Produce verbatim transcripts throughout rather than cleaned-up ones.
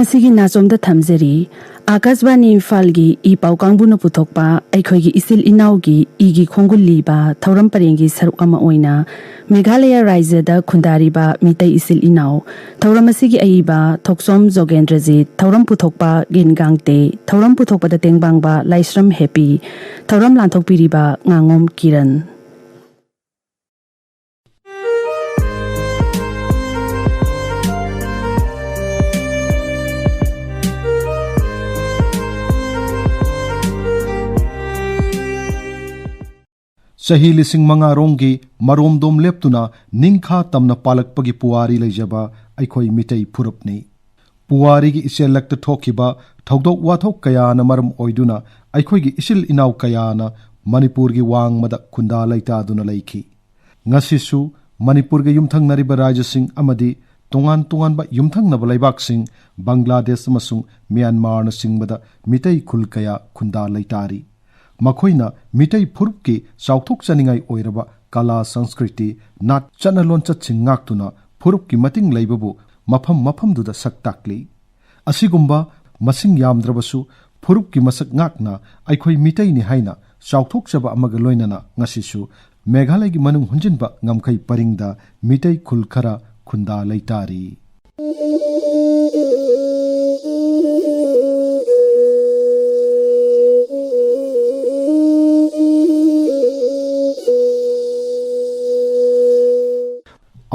ꯑꯁꯤꯒꯤ ꯅꯥꯆꯣꯝꯗ ꯊꯝꯖꯔꯤ꯫ ꯑꯥꯀꯥꯁꯕꯥꯅꯤ ꯏꯝꯐꯥꯜꯒꯤ ꯏ ꯄꯥꯎ ꯀꯥꯡꯕꯨꯅ ꯄꯨꯊꯣꯛꯄ ꯑꯩꯈꯣꯏꯒꯤ ꯏꯆꯤꯜ ꯏꯅꯥꯎꯒꯤ ꯏꯒꯤ ꯈꯣꯡꯒꯨꯜ ꯂꯤꯕ ꯊꯧꯔꯝ ꯄꯔꯦꯡꯒꯤ ꯁꯔꯨꯛ ꯑꯃ ꯑꯣꯏꯅ ꯃꯦꯘꯥꯂꯌ ꯔꯥꯏꯖ꯭ꯌꯗ ꯈꯨꯟꯗꯥꯔꯤꯕ ꯃꯤꯇꯩ ꯏꯆꯤꯜ ꯏꯅꯥꯎ꯫ ꯊꯧꯔꯝ ꯑꯁꯤꯒꯤ ꯑꯏꯕ ꯊꯣꯛꯆꯣꯝ ꯖꯣꯒꯦꯟꯗ꯭ꯔꯖꯤꯠ, ꯊꯧꯔꯝ ꯄꯨꯊꯣꯛꯄ ꯒꯤꯟ ꯒꯥꯡꯇꯦ, ꯊꯧꯔꯝ ꯄꯨꯊꯣꯛꯄꯗ ꯇꯦꯡꯕꯥꯡꯕ ꯂꯥꯏꯁ꯭ꯔꯝ ꯍꯦꯄꯤ, ꯊꯧꯔꯝ ꯂꯥꯟꯊꯣꯛꯄꯤꯔꯤꯕ ꯉꯥꯉꯣꯝ ꯀꯤꯔꯟ꯫ ꯆꯍꯤ ꯂꯤꯁꯤꯡ ꯃꯉꯥ ꯔꯣꯝꯒꯤ ꯃꯔꯣꯝꯗꯣꯝ ꯂꯦꯞꯇꯨꯅ ꯅꯤꯡꯈꯥ ꯇꯝꯅ ꯄꯥꯜꯂꯛꯄꯒꯤ ꯄꯨꯋꯥꯔꯤ ꯂꯩꯖꯕ ꯑꯩꯈꯣꯏ ꯃꯤꯇꯩ ꯐꯨꯔꯨꯞꯅꯤ꯫ ꯄꯨꯋꯥꯔꯤꯒꯤ ꯏꯆꯦꯜꯂꯛꯇ ꯊꯣꯛꯈꯤꯕ ꯊꯧꯗꯣꯛ ꯋꯥꯊꯣꯛ ꯀꯌꯥꯅ ꯃꯔꯝ ꯑꯣꯏꯗꯨꯅ ꯑꯩꯈꯣꯏꯒꯤ ꯏꯆꯤꯜ ꯏꯅꯥꯎ ꯀꯌꯥꯅ ꯃꯅꯤꯄꯨꯔꯒꯤ ꯋꯥꯡꯃꯗ ꯈꯨꯟꯗꯥ ꯂꯩꯇꯥꯗꯨꯅ ꯂꯩꯈꯤ꯫ ꯉꯁꯤꯁꯨ ꯃꯅꯤꯄꯨꯔꯒ ꯌꯨꯝꯊꯪꯅꯔꯤꯕ ꯔꯥꯖ꯭ꯌꯁꯤꯡ ꯑꯃꯗꯤ ꯇꯣꯉꯥꯟ ꯇꯣꯉꯥꯟꯕ ꯌꯨꯝꯊꯪꯅꯕ ꯂꯩꯕꯥꯛꯁꯤꯡ, ꯕꯪꯒ꯭ꯂꯥꯗꯦꯁ ꯑꯃꯁꯨꯡ ꯃ꯭ꯌꯥꯟꯃꯥꯔꯅꯆꯤꯡꯕꯗ ꯃꯤꯇꯩ ꯈꯨꯜ ꯀꯌꯥ ꯈꯨꯟꯗꯥ ꯂꯩꯇꯥꯔꯤ꯫ ꯃꯈꯣꯏꯅ ꯃꯤꯇꯩ ꯐꯨꯔꯨꯞꯀꯤ ꯆꯥꯎꯊꯣꯛꯆꯅꯤꯡꯉꯥꯏ ꯑꯣꯏꯔꯕ ꯀꯂꯥ, ꯁꯪꯁꯀ꯭ꯔꯤꯇꯤ, ꯅꯥꯠ, ꯆꯠꯅ ꯂꯣꯟꯆꯠꯁꯤꯡ ꯉꯥꯛꯇꯨꯅ ꯐꯨꯔꯨꯞꯀꯤ ꯃꯇꯤꯡ ꯂꯩꯕꯕꯨ ꯃꯐꯝ ꯃꯐꯝꯗꯨꯗ ꯁꯛ ꯇꯥꯛꯂꯤ꯫ ꯑꯁꯤꯒꯨꯝꯕ ꯃꯁꯤꯡ ꯌꯥꯝꯗ꯭ꯔꯕꯁꯨ ꯐꯨꯔꯨꯞꯀꯤ ꯃꯁꯛ ꯉꯥꯛꯅ ꯑꯩꯈꯣꯏ ꯃꯤꯇꯩꯅꯤ ꯍꯥꯏꯅ ꯆꯥꯎꯊꯣꯛꯆꯕ ꯑꯃꯒ ꯂꯣꯏꯅꯅ ꯉꯁꯤꯁꯨ ꯃꯦꯘꯥꯂꯌꯒꯤ ꯃꯅꯨꯡ ꯍꯨꯟꯖꯤꯟꯕ ꯉꯝꯈꯩ ꯄꯔꯤꯡꯗ ꯃꯤꯇꯩ ꯈꯨꯜ ꯈꯔ ꯈꯨꯟꯗꯥ ꯂꯩꯇꯥꯔꯤ꯫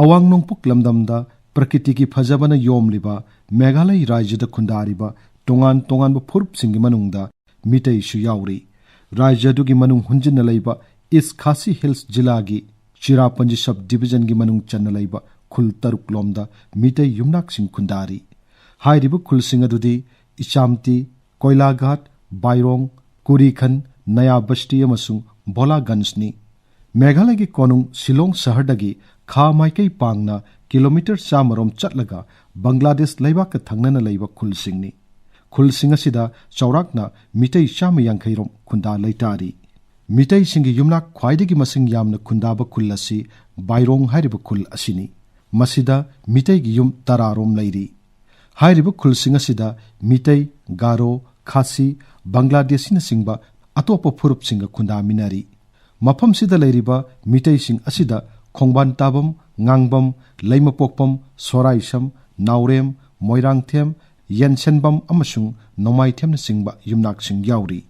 ꯑꯋꯥꯡ ꯅꯣꯡꯄꯣꯛ ꯂꯝꯗꯝꯗ ꯄ꯭ꯔꯀꯤꯇꯤꯒꯤ ꯐꯖꯕꯅ ꯌꯣꯝꯂꯤꯕ ꯃꯦꯘꯥꯂꯌ ꯔꯥꯖ꯭ꯌꯗ ꯈꯨꯟꯗꯥꯔꯤꯕ ꯇꯣꯉꯥꯟ ꯇꯣꯉꯥꯟꯕ ꯐꯨꯔꯨꯞꯁꯤꯡꯒꯤ ꯃꯅꯨꯡꯗ ꯃꯤꯇꯩꯁꯨ ꯌꯥꯎꯔꯤ꯫ ꯔꯥꯖ꯭ꯌ ꯑꯗꯨꯒꯤ ꯃꯅꯨꯡ ꯍꯨꯟꯖꯤꯟꯅ ꯂꯩꯕ ꯏꯁ ꯈꯥꯁꯤ ꯍꯤꯜꯁ ꯖꯤꯂꯥꯒꯤ ꯆꯤꯔꯥꯄꯨꯟꯖꯤ ꯁꯕ ꯗꯤꯚꯤꯖꯟꯒꯤ ꯃꯅꯨꯡ ꯆꯟꯅ ꯂꯩꯕ ꯈꯨꯜ ꯇꯔꯨꯛ ꯂꯣꯝꯗ ꯃꯤꯇꯩ ꯌꯨꯝꯅꯥꯛꯁꯤꯡ ꯈꯨꯟꯗꯥꯔꯤ꯫ ꯍꯥꯏꯔꯤꯕ ꯈꯨꯜꯁꯤꯡ ꯑꯗꯨꯗꯤ ꯏꯆꯥꯝꯇꯤ, ꯀꯣꯏꯂꯥꯒꯥꯠ, ꯕꯥꯏꯔꯣꯡ, ꯀꯨꯔꯤꯈꯟ, ꯅꯌꯥ ꯕꯁꯇꯤ ꯑꯃꯁꯨꯡ ꯚꯣꯂꯥꯒꯟꯖꯅꯤ꯫ ꯃꯦꯘꯥꯂꯌꯒꯤ ꯀꯣꯅꯨꯡ ꯁꯤꯂꯣꯡ ꯁꯍꯔꯗꯒꯤ ꯈꯥ ꯃꯥꯏꯀꯩ ꯄꯥꯡꯅ ꯀꯤꯂꯣꯃꯤꯇꯔ ꯆꯥꯝꯃ ꯔꯣꯝ ꯆꯠꯂꯒ ꯕꯪꯒ꯭ꯂꯥꯗꯦꯁ ꯂꯩꯕꯥꯛꯀ ꯊꯪꯅꯅ ꯂꯩꯕ ꯈꯨꯜꯁꯤꯡꯅꯤ꯫ ꯈꯨꯜꯁꯤꯡ ꯑꯁꯤꯗ ꯆꯥꯎꯔꯥꯛꯅ ꯃꯤꯇꯩ ꯆꯥꯝꯃ ꯌꯥꯡꯈꯩ ꯔꯣꯝ ꯈꯨꯟꯗꯥ ꯂꯩꯇꯥꯔꯤ꯫ ꯃꯤꯇꯩꯁꯤꯡꯒꯤ ꯌꯨꯝꯅꯥꯛ ꯈ꯭ꯋꯥꯏꯗꯒꯤ ꯃꯁꯤꯡ ꯌꯥꯝꯅ ꯈꯨꯟꯗꯥꯕ ꯈꯨꯜ ꯑꯁꯤ ꯕꯥꯏꯔꯣꯡ ꯍꯥꯏꯔꯤꯕ ꯈꯨꯜ ꯑꯁꯤꯅꯤ꯫ ꯃꯁꯤꯗ ꯃꯤꯇꯩꯒꯤ ꯌꯨꯝ ꯇꯔꯥ ꯔꯣꯝ ꯂꯩꯔꯤ꯫ ꯍꯥꯏꯔꯤꯕ ꯈꯨꯜꯁꯤꯡ ꯑꯁꯤꯗ ꯃꯤꯇꯩ, ꯒꯥꯔꯣ, ꯈꯥꯁꯤ, ꯕꯪꯒ꯭ꯂꯥꯗꯦꯁꯤꯅꯆꯤꯡꯕ ꯑꯇꯣꯞꯄ ꯐꯨꯔꯨꯞꯁꯤꯡꯒ ꯈꯨꯟꯗꯥꯃꯤꯟꯅꯔꯤ꯫ ꯃꯐꯝꯁꯤꯗ ꯂꯩꯔꯤꯕ ꯃꯤꯇꯩꯁꯤꯡ ꯑꯁꯤꯗ ꯈꯣꯡꯕꯥꯟ ꯇꯥꯕꯝ, ꯉꯥꯡꯕꯝ, ꯂꯩꯃꯄꯣꯛꯄꯝ, ꯁꯣꯔꯥꯏꯁꯝ, ꯅꯥꯎꯔꯦꯝ, ꯃꯣꯏꯔꯥꯡꯊꯦꯝ, ꯌꯦꯟꯁꯦꯟꯕꯝ ꯑꯃꯁꯨꯡ ꯅꯣꯡꯃꯥꯏꯊꯦꯝꯅꯆꯤꯡꯕ ꯌꯨꯝꯅꯥꯛꯁꯤꯡ ꯌꯥꯎꯔꯤ꯫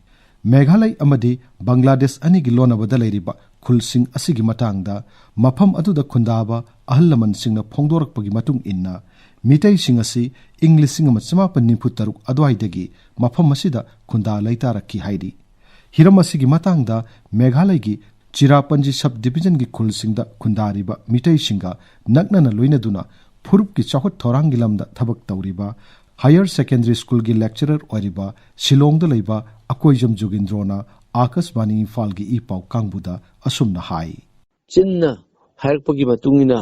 ꯃꯦꯘꯥꯂꯩ ꯑꯃꯗꯤ ꯕꯪꯒ꯭ꯂꯥꯗꯦꯁ ꯑꯅꯤꯒꯤ ꯂꯣꯟꯅꯕꯗ ꯂꯩꯔꯤꯕ ꯈꯨꯜꯁꯤꯡ ꯑꯁꯤꯒꯤ ꯃꯇꯥꯡꯗ ꯃꯐꯝ ꯑꯗꯨꯗ ꯈꯨꯟꯗꯥꯕ ꯑꯍꯜ ꯂꯃꯟꯁꯤꯡꯅ ꯐꯣꯡꯗꯣꯔꯛꯄꯒꯤ ꯃꯇꯨꯡ ꯏꯟꯅ, ꯃꯤꯇꯩꯁꯤꯡ ꯑꯁꯤ ꯏꯪ ꯂꯤꯁꯤꯡ ꯑꯃ ꯆꯃꯥꯄꯟ ꯅꯤꯐꯨ ꯇꯔꯨꯛ ꯑꯗꯨꯋꯥꯏꯗꯒꯤ ꯃꯐꯝ ꯑꯁꯤꯗ ꯈꯨꯟꯗꯥ ꯂꯩꯇꯥꯔꯛꯈꯤ ꯍꯥꯏꯔꯤ꯫ ꯍꯤꯔꯝ ꯑꯁꯤꯒꯤ ꯃꯇꯥꯡꯗ ꯃꯦꯘꯥꯂꯩꯒꯤ ꯆꯤꯔꯥꯄꯟꯖꯤ ꯁꯕ ꯗꯤꯕꯤꯖꯟꯒꯤ ꯈꯨꯜꯁꯤꯡꯗ ꯈꯨꯟꯗꯥꯔꯤꯕ ꯃꯤꯇꯩꯁꯤꯡꯒ ꯅꯛꯅꯅ ꯂꯣꯏꯅꯗꯨꯅ ꯐꯨꯔꯨꯞꯀꯤ ꯆꯥꯎꯈꯠ ꯊꯧꯔꯥꯡꯒꯤ ꯂꯝꯗ ꯊꯕꯛ ꯇꯧꯔꯤꯕ ꯍꯥꯌꯔ ꯁꯦꯀꯦꯟꯗꯔꯤ ꯁ꯭ꯀꯨꯜꯒꯤ ꯂꯦꯛꯆꯔꯔ ꯑꯣꯏꯔꯤꯕ ꯁꯤꯂꯣꯡꯗ ꯂꯩꯕ ꯑꯀꯣꯏꯖꯝ ꯖꯨꯒꯦꯟꯗ꯭ꯔꯣꯅ ꯑꯥꯀꯥꯁꯕꯥꯅꯤ ꯏꯝꯐꯥꯜꯒꯤ ꯏ ꯄꯥꯎ ꯀꯥꯡꯕꯨꯗ ꯑꯁꯨꯝꯅ ꯍꯥꯏ꯫ ꯆꯤꯟꯅ ꯍꯥꯏꯔꯛꯄꯒꯤ ꯃꯇꯨꯡ ꯏꯟꯅ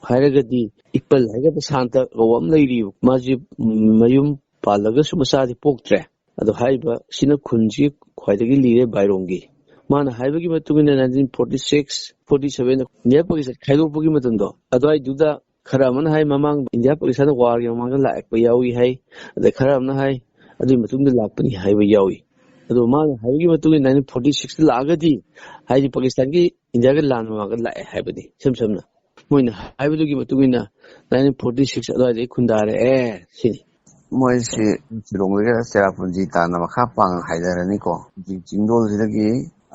ꯍꯥꯏꯔꯒꯗꯤ, ꯏꯄꯜ ꯍꯥꯏꯒ ꯄ꯭ꯔꯁꯥꯟꯇ ꯀꯧꯕ ꯑꯃ ꯂꯩꯔꯤꯕ, ꯃꯥꯁꯤ ꯃꯌꯨꯝ ꯄꯥꯜꯂꯒꯁꯨ ꯃꯆꯥꯗꯤ ꯄꯣꯛꯇ꯭ꯔꯦ꯫ ꯑꯗꯣ ꯍꯥꯏꯔꯤꯕ ꯁꯤꯅ ꯈꯨꯟꯁꯤ ꯈ꯭ꯋꯥꯏꯗꯒꯤ ꯂꯤꯔꯦ ꯕꯥꯏꯔꯣꯡꯒꯤ꯫ ꯃꯥꯅ ꯍꯥꯏꯕꯒꯤ ꯃꯇꯨꯡ ꯏꯟꯅ nineteen forty six, forty seven India Pakistan ꯈꯥꯏꯗꯣꯛꯄꯒꯤ ꯃꯇꯝꯗꯣ, ꯑꯗꯨꯋꯥꯏꯗꯨꯗ ꯈꯔ ꯑꯃꯅ ꯍꯥꯏ ꯃꯃꯥꯡ ꯏꯟꯗꯤꯌꯥ ꯄꯥꯀꯤꯁꯇꯥꯟ ꯋꯥꯔꯒꯤ ꯃꯃꯥꯡꯗ ꯂꯥꯛꯄ ꯌꯥꯎꯏ ꯍꯥꯏ, ꯑꯗꯩ ꯈꯔ ꯑꯃꯅ ꯍꯥꯏ ꯑꯗꯨꯒꯤ ꯃꯇꯨꯡꯗ ꯂꯥꯛꯄꯅꯤ ꯍꯥꯏꯕ ꯌꯥꯎꯏ꯫ ꯑꯗꯣ ꯃꯥꯅ ꯍꯥꯏꯕꯒꯤ ꯃꯇꯨꯡ ꯏꯟꯅ ꯅꯥꯏꯟꯇꯤꯟ ꯐꯣꯔꯇꯤ ꯁꯤꯛꯁꯇ ꯂꯥꯛꯑꯒꯗꯤ, ꯍꯥꯏꯗꯤ ꯄꯥꯀꯤꯁꯇꯥꯟꯒꯤ ꯏꯟꯗꯤꯌꯥꯒ ꯂꯥꯟ ꯃꯃꯥꯡꯗ ꯂꯥꯛꯑꯦ ꯍꯥꯏꯕꯅꯤ, ꯏꯁꯝ ꯁꯝꯅ꯫ ꯃꯣꯏꯅ ꯍꯥꯏꯕꯗꯨꯒꯤ ꯃꯇꯨꯡ ꯏꯟꯅ ꯅꯥꯏꯟꯇꯤꯟ ꯐꯣꯔꯇꯤ ꯁꯤꯛꯁ ꯑꯗꯨꯋꯥꯏꯗꯒꯤ ꯈꯨꯟꯗꯥꯔꯛꯑꯦ ꯁꯤꯅꯤ꯫ ꯃꯣꯏꯁꯤ ꯁꯤꯂꯣꯡꯗꯒꯤ ꯆꯦꯔꯥꯄꯨꯟꯖꯤ ꯇꯥꯟꯅ ꯃꯈꯥ ꯄꯥꯡ ꯍꯥꯏꯗꯔꯅꯤꯀꯣ꯫ ꯍꯧꯖꯤꯛ ꯆꯤꯡꯗꯣꯜꯁꯤꯗꯒꯤ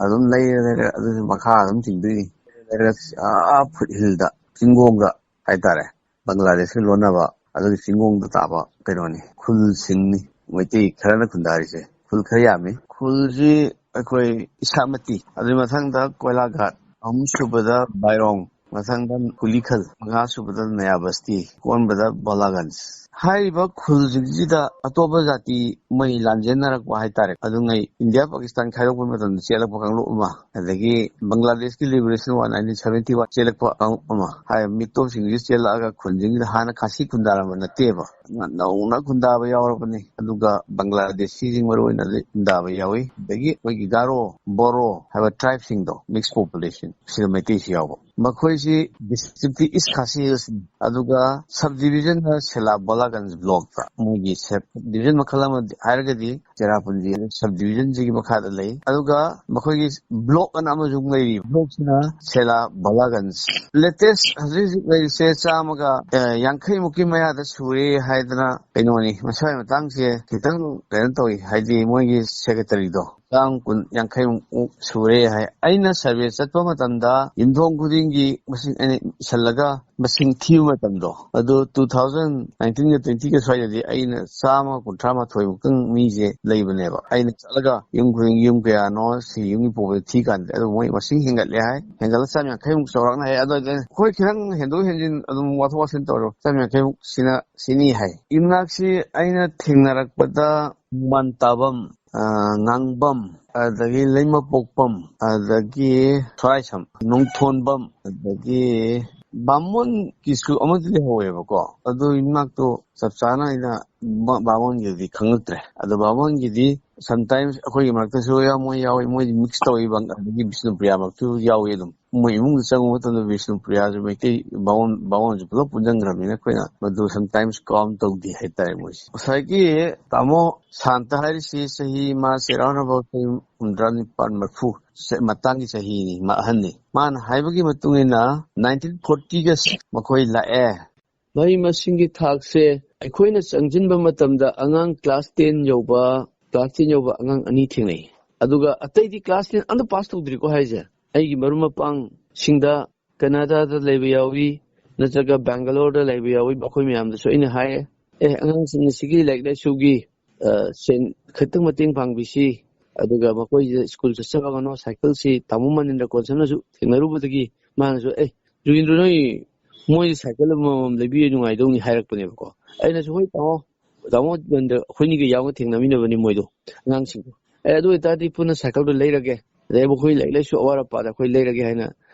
ꯑꯗꯨꯝ ꯂꯩꯔ ꯂꯩꯔ ꯑꯗꯨꯁꯨ ꯃꯈꯥ ꯑꯗꯨꯝ ꯆꯤꯡꯗꯣꯏꯅꯤ꯫ ꯂꯩꯔ ꯑꯥ ꯐꯨꯠ ꯍꯤꯜꯗ, ꯆꯤꯡꯒꯣꯡꯗ ꯍꯥꯏꯇꯥꯔꯦ, ꯕꯪꯒ꯭ꯂꯥꯗꯦꯁꯀ ꯂꯣꯟꯅꯕ ꯑꯗꯨꯒꯤ ꯆꯤꯡꯒꯣꯡꯗ ꯇꯥꯕ ꯀꯩꯅꯣꯅꯤ, ꯈꯨꯜꯁꯤꯡꯅꯤ꯫ ꯃꯩꯇꯩ ꯈꯔꯅ ꯈꯨꯟꯗꯥꯔꯤꯁꯦ ꯈꯨꯜ ꯈꯔ ꯌꯥꯝꯃꯤ꯫ ꯈꯨꯜꯁꯤ ꯑꯩꯈꯣꯏ ꯏꯁꯥꯃꯇꯤ, ꯑꯗꯨꯒꯤ ꯃꯊꯪꯗ ꯀꯣꯏꯂꯥꯒꯥꯠ, ꯑꯍꯨꯝꯁꯨꯕꯗ ꯕꯥꯏꯔꯣꯡ, ꯃꯊꯪꯗ ꯀꯨꯂꯤꯈꯜ, ꯃꯉꯥꯁꯨꯕꯗ ꯅꯌꯥꯕꯁꯇꯤ, ꯀꯣꯟꯕꯗ ꯕꯣꯂꯥꯒꯟꯖ꯫ ꯍꯥꯏꯔꯤꯕ ꯈꯨꯜꯁꯤꯡꯁꯤꯗ ꯑꯇꯣꯞꯄ ꯖꯥꯇꯤ ꯃꯩ ꯂꯥꯟꯖꯦꯟꯅꯔꯛꯄ ꯍꯥꯏꯇꯥꯔꯦ꯫ ꯑꯗꯨꯉꯩ ꯏꯟꯗꯤꯌꯥ ꯄꯥꯀꯤꯁꯇꯥꯟ ꯈꯥꯏꯗꯣꯛꯄ ꯃꯇꯝꯗ ꯆꯦꯜꯂꯛꯄ ꯀꯥꯡꯂꯨꯞ ꯑꯃ, ꯑꯗꯒꯤ ꯕꯪꯒ꯭ꯂꯥꯗꯦꯁꯀꯤ liberation war nineteen seventy one ꯆꯦꯜꯂꯛꯄ ꯀꯥꯡꯂꯨꯞ ꯑꯃ ꯍꯥꯏ, ꯃꯤꯇꯣꯞꯁꯤꯡꯁꯤ ꯆꯦꯜꯂꯛꯑꯒ ꯈꯨꯟꯁꯤꯡꯁꯤꯗ ꯍꯥꯟꯅ ꯈꯥꯁꯤ ꯈꯨꯟꯗꯥꯔꯝꯕ ꯅꯠꯇꯦꯕ꯫ ꯅꯧꯅ ꯈꯨꯟꯗꯥꯕ ꯌꯥꯎꯔꯕꯅꯤ꯫ ꯑꯗꯨꯒ ꯕꯪꯒ꯭ꯂꯥꯗꯦꯁꯤꯁꯤꯡ ꯃꯔꯨ ꯑꯣꯏꯅ ꯈꯨꯟꯗꯥꯕ ꯌꯥꯎꯏ꯫ ꯑꯗꯒꯤ ꯑꯩꯈꯣꯏꯒꯤ ꯒꯥꯔꯣ, ꯕꯣꯔꯣ ꯍꯥꯏꯕ tribeꯁꯤꯡꯗꯣ, mixed population, ꯁꯤꯗ ꯃꯩꯇꯩꯁꯨ ꯌꯥꯎꯕ꯫ ꯃꯈꯣꯏꯁꯤ districtꯇꯤ East Khasi Hillsꯅꯤ꯫ ꯑꯗꯨꯒ subdivisionꯅ ꯁꯦꯂꯥ ꯕꯣꯂꯥꯒꯟꯖ blockꯇ꯫ ꯃꯣꯏꯒꯤ subdivision ꯃꯈꯜ ꯑꯃ ꯍꯥꯏꯔꯒꯗꯤ ꯆꯦꯔꯥꯄꯨꯟꯖꯤ subdivisionꯁꯤꯒꯤ ꯃꯈꯥꯗ ꯂꯩ꯫ ꯑꯗꯨꯒ ꯃꯈꯣꯏꯒꯤ block ꯑꯅ ꯑꯃꯁꯨ ꯂꯩꯔꯤ꯫ Blockꯁꯤꯅ ꯁꯦꯂꯥ ꯕꯣꯂꯥꯒꯟꯖ꯫ Latest ꯍꯧꯖꯤꯛ ꯍꯧꯖꯤꯛ ꯂꯩꯔꯤꯁꯦ ꯆꯥꯝꯃꯒ, ꯑ, ꯌꯥꯡꯈꯩ ꯃꯨꯛꯀꯤ ꯃꯌꯥꯗ ꯁꯨꯔꯦ ꯍꯥꯏꯗꯅ ꯀꯩꯅꯣꯅꯤ꯫ ꯃꯁꯥꯒꯤ ꯃꯇꯥꯡꯁꯦ ꯈꯤꯇꯪ ꯀꯩꯅꯣ ꯇꯧꯏ, ꯍꯥꯏꯗꯤ ꯃꯣꯏꯒꯤ secretaryꯗꯣ꯫ ꯆꯥꯝ ꯀꯨꯟ, ꯌꯥꯡꯈꯩꯃꯨꯛ ꯁꯨꯔꯦ ꯍꯥꯏ꯫ ꯑꯩꯅ survey ꯆꯠꯄ ꯃꯇꯝꯗ ꯌꯨꯝꯊꯣꯡ ꯈꯨꯗꯤꯡꯒꯤ ꯃꯁꯤꯡ ꯑꯩꯅ ꯏꯁꯜꯂꯒ ꯃꯁꯤꯡ ꯊꯤꯕ ꯃꯇꯝꯗꯣ, ꯑꯗꯨ two thousand nineteenꯒ twentyꯒ ꯁ꯭ꯋꯥꯏꯗꯗꯤ ꯑꯩꯅ ꯆꯥꯝꯃ ꯀꯨꯟꯊ꯭ꯔꯥ ꯃꯥꯊꯣꯏꯃꯨꯛꯇꯪ ꯃꯤꯁꯦ ꯂꯩꯕꯅꯦꯕ꯫ ꯑꯩꯅ ꯆꯠꯂꯒ ꯌꯨꯝ ꯈꯨꯗꯤꯡꯒꯤ ꯌꯨꯝ ꯀꯌꯥꯅꯣ, ꯁꯤ ꯌꯨꯝꯒꯤ population ꯊꯤ ꯀꯥꯟꯗ, ꯑꯗꯨ ꯃꯣꯏ ꯃꯁꯤꯡ ꯍꯦꯟꯒꯠꯂꯦ ꯍꯥꯏ꯫ ꯍꯦꯟꯒꯠꯂ ꯆꯥꯝ ꯌꯥꯡꯈꯩꯃꯨꯛ ꯆꯥꯎꯔꯥꯛꯅ ꯍꯥꯏ꯫ ꯑꯗꯨ ꯑꯩꯈꯣꯏ ꯈꯤꯇꯪ ꯍꯦꯟꯗꯣꯛ ꯍꯦꯟꯖꯤꯟ ꯑꯗꯨꯝ ꯋꯥꯊꯣꯛ ꯋꯥꯁꯤꯟ ꯇꯧꯔꯣ, ꯆꯥꯝ ꯌꯥꯡꯈꯩꯃꯨꯛ ꯁꯤꯅ ꯁꯤꯅꯤ ꯍꯥꯏ꯫ ꯌꯨꯝꯅꯥꯛꯁꯤ ꯑꯩꯅ ꯊꯦꯡꯅꯔꯛꯄꯗ ꯃꯟꯇꯥꯕꯝ, ꯑ, ꯉꯥꯡꯕꯝ, ꯑꯗꯒꯤ ꯂꯩꯃꯄꯣꯛꯄꯝ, ꯑꯗꯒꯤ ꯁꯣꯔꯥꯏꯁꯝ, ꯅꯣꯡꯊꯣꯟꯕꯝ, ꯑꯗꯒꯤ ꯕꯥꯃꯣꯟꯒꯤꯁꯨ ꯑꯃꯗꯤ ꯂꯩꯍꯧꯋꯦꯕꯀꯣ꯫ ꯑꯗꯨ ꯌꯨꯝꯅꯥꯛꯇꯣ ꯆꯞ ꯆꯥꯅ ꯑꯩꯅ ꯕꯥ-, ꯕꯥꯃꯣꯟꯒꯤꯗꯤ ꯈꯪꯂꯛꯇ꯭ꯔꯦ꯫ ꯑꯗꯣ ꯕꯥꯃꯣꯟꯒꯤꯗꯤ sometimes ꯑꯩꯈꯣꯏꯒꯤ ꯃꯔꯛꯇꯁꯨ ꯌꯥꯎ-, ꯃꯣꯏ ꯌꯥꯎꯏ, ꯃꯣꯏꯗꯤ mix ꯇꯧꯏ, ꯕꯪ-, ꯑꯗꯒꯤ ꯕꯤꯁꯅꯨꯄ꯭ꯔꯤꯌꯥ ꯃꯔꯛꯇꯁꯨ ꯌꯥꯎꯏ ꯑꯗꯨꯝ꯫ ꯃꯣꯏ ꯏꯃꯨꯡꯗ ꯆꯪꯉꯨꯕ ꯃꯇꯝꯗ ꯕꯤꯁꯅꯨꯄ꯭ꯔꯤꯌꯥꯁꯨ ꯃꯩꯇꯩ ꯕꯥꯃꯣꯟ, ꯕꯥꯃꯣꯟꯁꯨ ꯄꯨꯂꯞ ꯄꯨꯟꯁꯤꯟꯈ꯭ꯔꯕꯅꯤꯅ ꯑꯩꯈꯣꯏꯅ ꯃꯗꯨ sometimes count ꯇꯧꯗꯦ ꯍꯥꯏꯇꯥꯔꯦ ꯃꯣꯏꯁꯦ꯫ ꯉꯁꯥꯏꯒꯤ ꯇꯥꯃꯣ ꯁꯥꯟꯇ ꯍꯥꯏꯔꯤꯁꯤ ꯆꯍꯤ ꯃꯥꯁꯦ around about ꯆꯍꯤ ꯍꯨꯝꯗ꯭ꯔꯥ ꯅꯤꯄꯥꯟ, ꯃꯔꯤꯐꯨ ꯁꯦ-, ꯃꯇꯥꯡꯒꯤ ꯆꯍꯤꯅꯤ, ꯃꯥ ꯑꯍꯟꯅꯤ꯫ ꯃꯥꯅ ꯍꯥꯏꯕꯒꯤ ꯃꯇꯨꯡ ꯏꯟꯅ nineteen fortyꯒ ꯃꯈꯣꯏ ꯂꯥꯛꯑꯦ꯫ ꯃꯍꯩ ꯃꯁꯤꯡꯒꯤ ꯊꯥꯛꯁꯦ ꯑꯩꯈꯣꯏꯅ ꯆꯪꯁꯤꯟꯕ ꯃꯇꯝꯗ ꯑꯉꯥꯡ class ten ꯌꯧꯕ, class ten ꯌꯧꯕ ꯑꯉꯥꯡ ꯑꯅꯤ ꯊꯦꯡꯅꯩ꯫ ꯑꯗꯨꯒ ꯑꯇꯩꯗꯤ class ten ꯑꯝꯇ pass ꯇꯧꯗ꯭ꯔꯤꯀꯣ ꯍꯥꯏꯁꯦ꯫ ꯑꯩꯒꯤ ꯃꯔꯨꯞ ꯃꯄꯥꯡꯁꯤꯡꯗ ꯀꯅꯥꯗꯥꯗ ꯂꯩꯕ ꯌꯥꯎꯏ, ꯅꯠꯇ꯭ꯔꯒ ꯕꯦꯡꯒꯂꯣꯔꯗ ꯂꯩꯕ ꯌꯥꯎꯏ꯫ ꯃꯈꯣꯏ ꯃꯌꯥꯝꯗꯁꯨ ꯑꯩꯅ ꯍꯥꯏꯌꯦ, "ꯑꯦ, ꯑꯉꯥꯡꯁꯤꯡ ꯑꯁꯤꯒꯤ ꯂꯥꯏꯔꯤꯛ ꯂꯥꯏꯁꯨꯒꯤ, ꯑ, ꯁꯦꯟ ꯈꯤꯇꯪ ꯃꯇꯦꯡ ꯄꯥꯡꯕꯤꯁꯤ, ꯑꯗꯨꯒ ꯃꯈꯣꯏꯁꯦ ꯁ꯭ꯀꯨꯜ ꯆꯠꯆꯕꯒꯅꯣ ꯁꯥꯏꯀꯜꯁꯤ ꯇꯥꯃꯣ ꯃꯅꯤꯟꯗ꯭ꯔ ꯀꯣꯟꯁꯝꯅꯁꯨ ꯊꯦꯡꯅꯔꯨꯕꯗꯒꯤ ꯃꯥꯅꯁꯨ, 'ꯑꯦ, ꯖꯨꯒꯤꯟꯗ꯭ꯔ, ꯅꯣꯏ ꯃꯣꯏ ꯁꯥꯏꯀꯜ ꯑꯃꯃꯝ ꯂꯩꯕꯤꯌꯨ, ꯅꯨꯡꯉꯥꯏꯗꯧꯅꯤ,' ꯍꯥꯏꯔꯛꯄꯅꯦꯕꯀꯣ꯫ ꯑꯩꯅꯁꯨ, 'ꯍꯣꯏ ꯇꯥꯃꯣ, ꯇꯥꯃꯣ ꯃꯅꯤꯟꯗ꯭ꯔ, ꯑꯩꯈꯣꯏꯅꯤꯒ ꯌꯥꯎꯅ ꯊꯦꯡꯅꯃꯤꯟꯅꯕꯅꯤ ꯃꯣꯏꯗꯣ, ꯑꯉꯥꯡꯁꯤꯡꯗꯣ꯫ ꯑꯦ, ꯑꯗꯨ ꯑꯣꯏꯇꯥꯔꯗꯤ ꯄꯨꯟꯅ ꯁꯥꯏꯀꯜꯗꯣ ꯂꯩꯔꯒꯦ, ꯑꯗꯩ ꯃꯈꯣꯏ ꯂꯥꯏꯔꯤꯛ ꯂꯥꯏꯁꯨ ꯑꯋꯥꯠ ꯑꯄꯥꯗ ꯑꯩꯈꯣꯏ ꯂꯩꯔꯒꯦ,' ꯍꯥꯏꯅ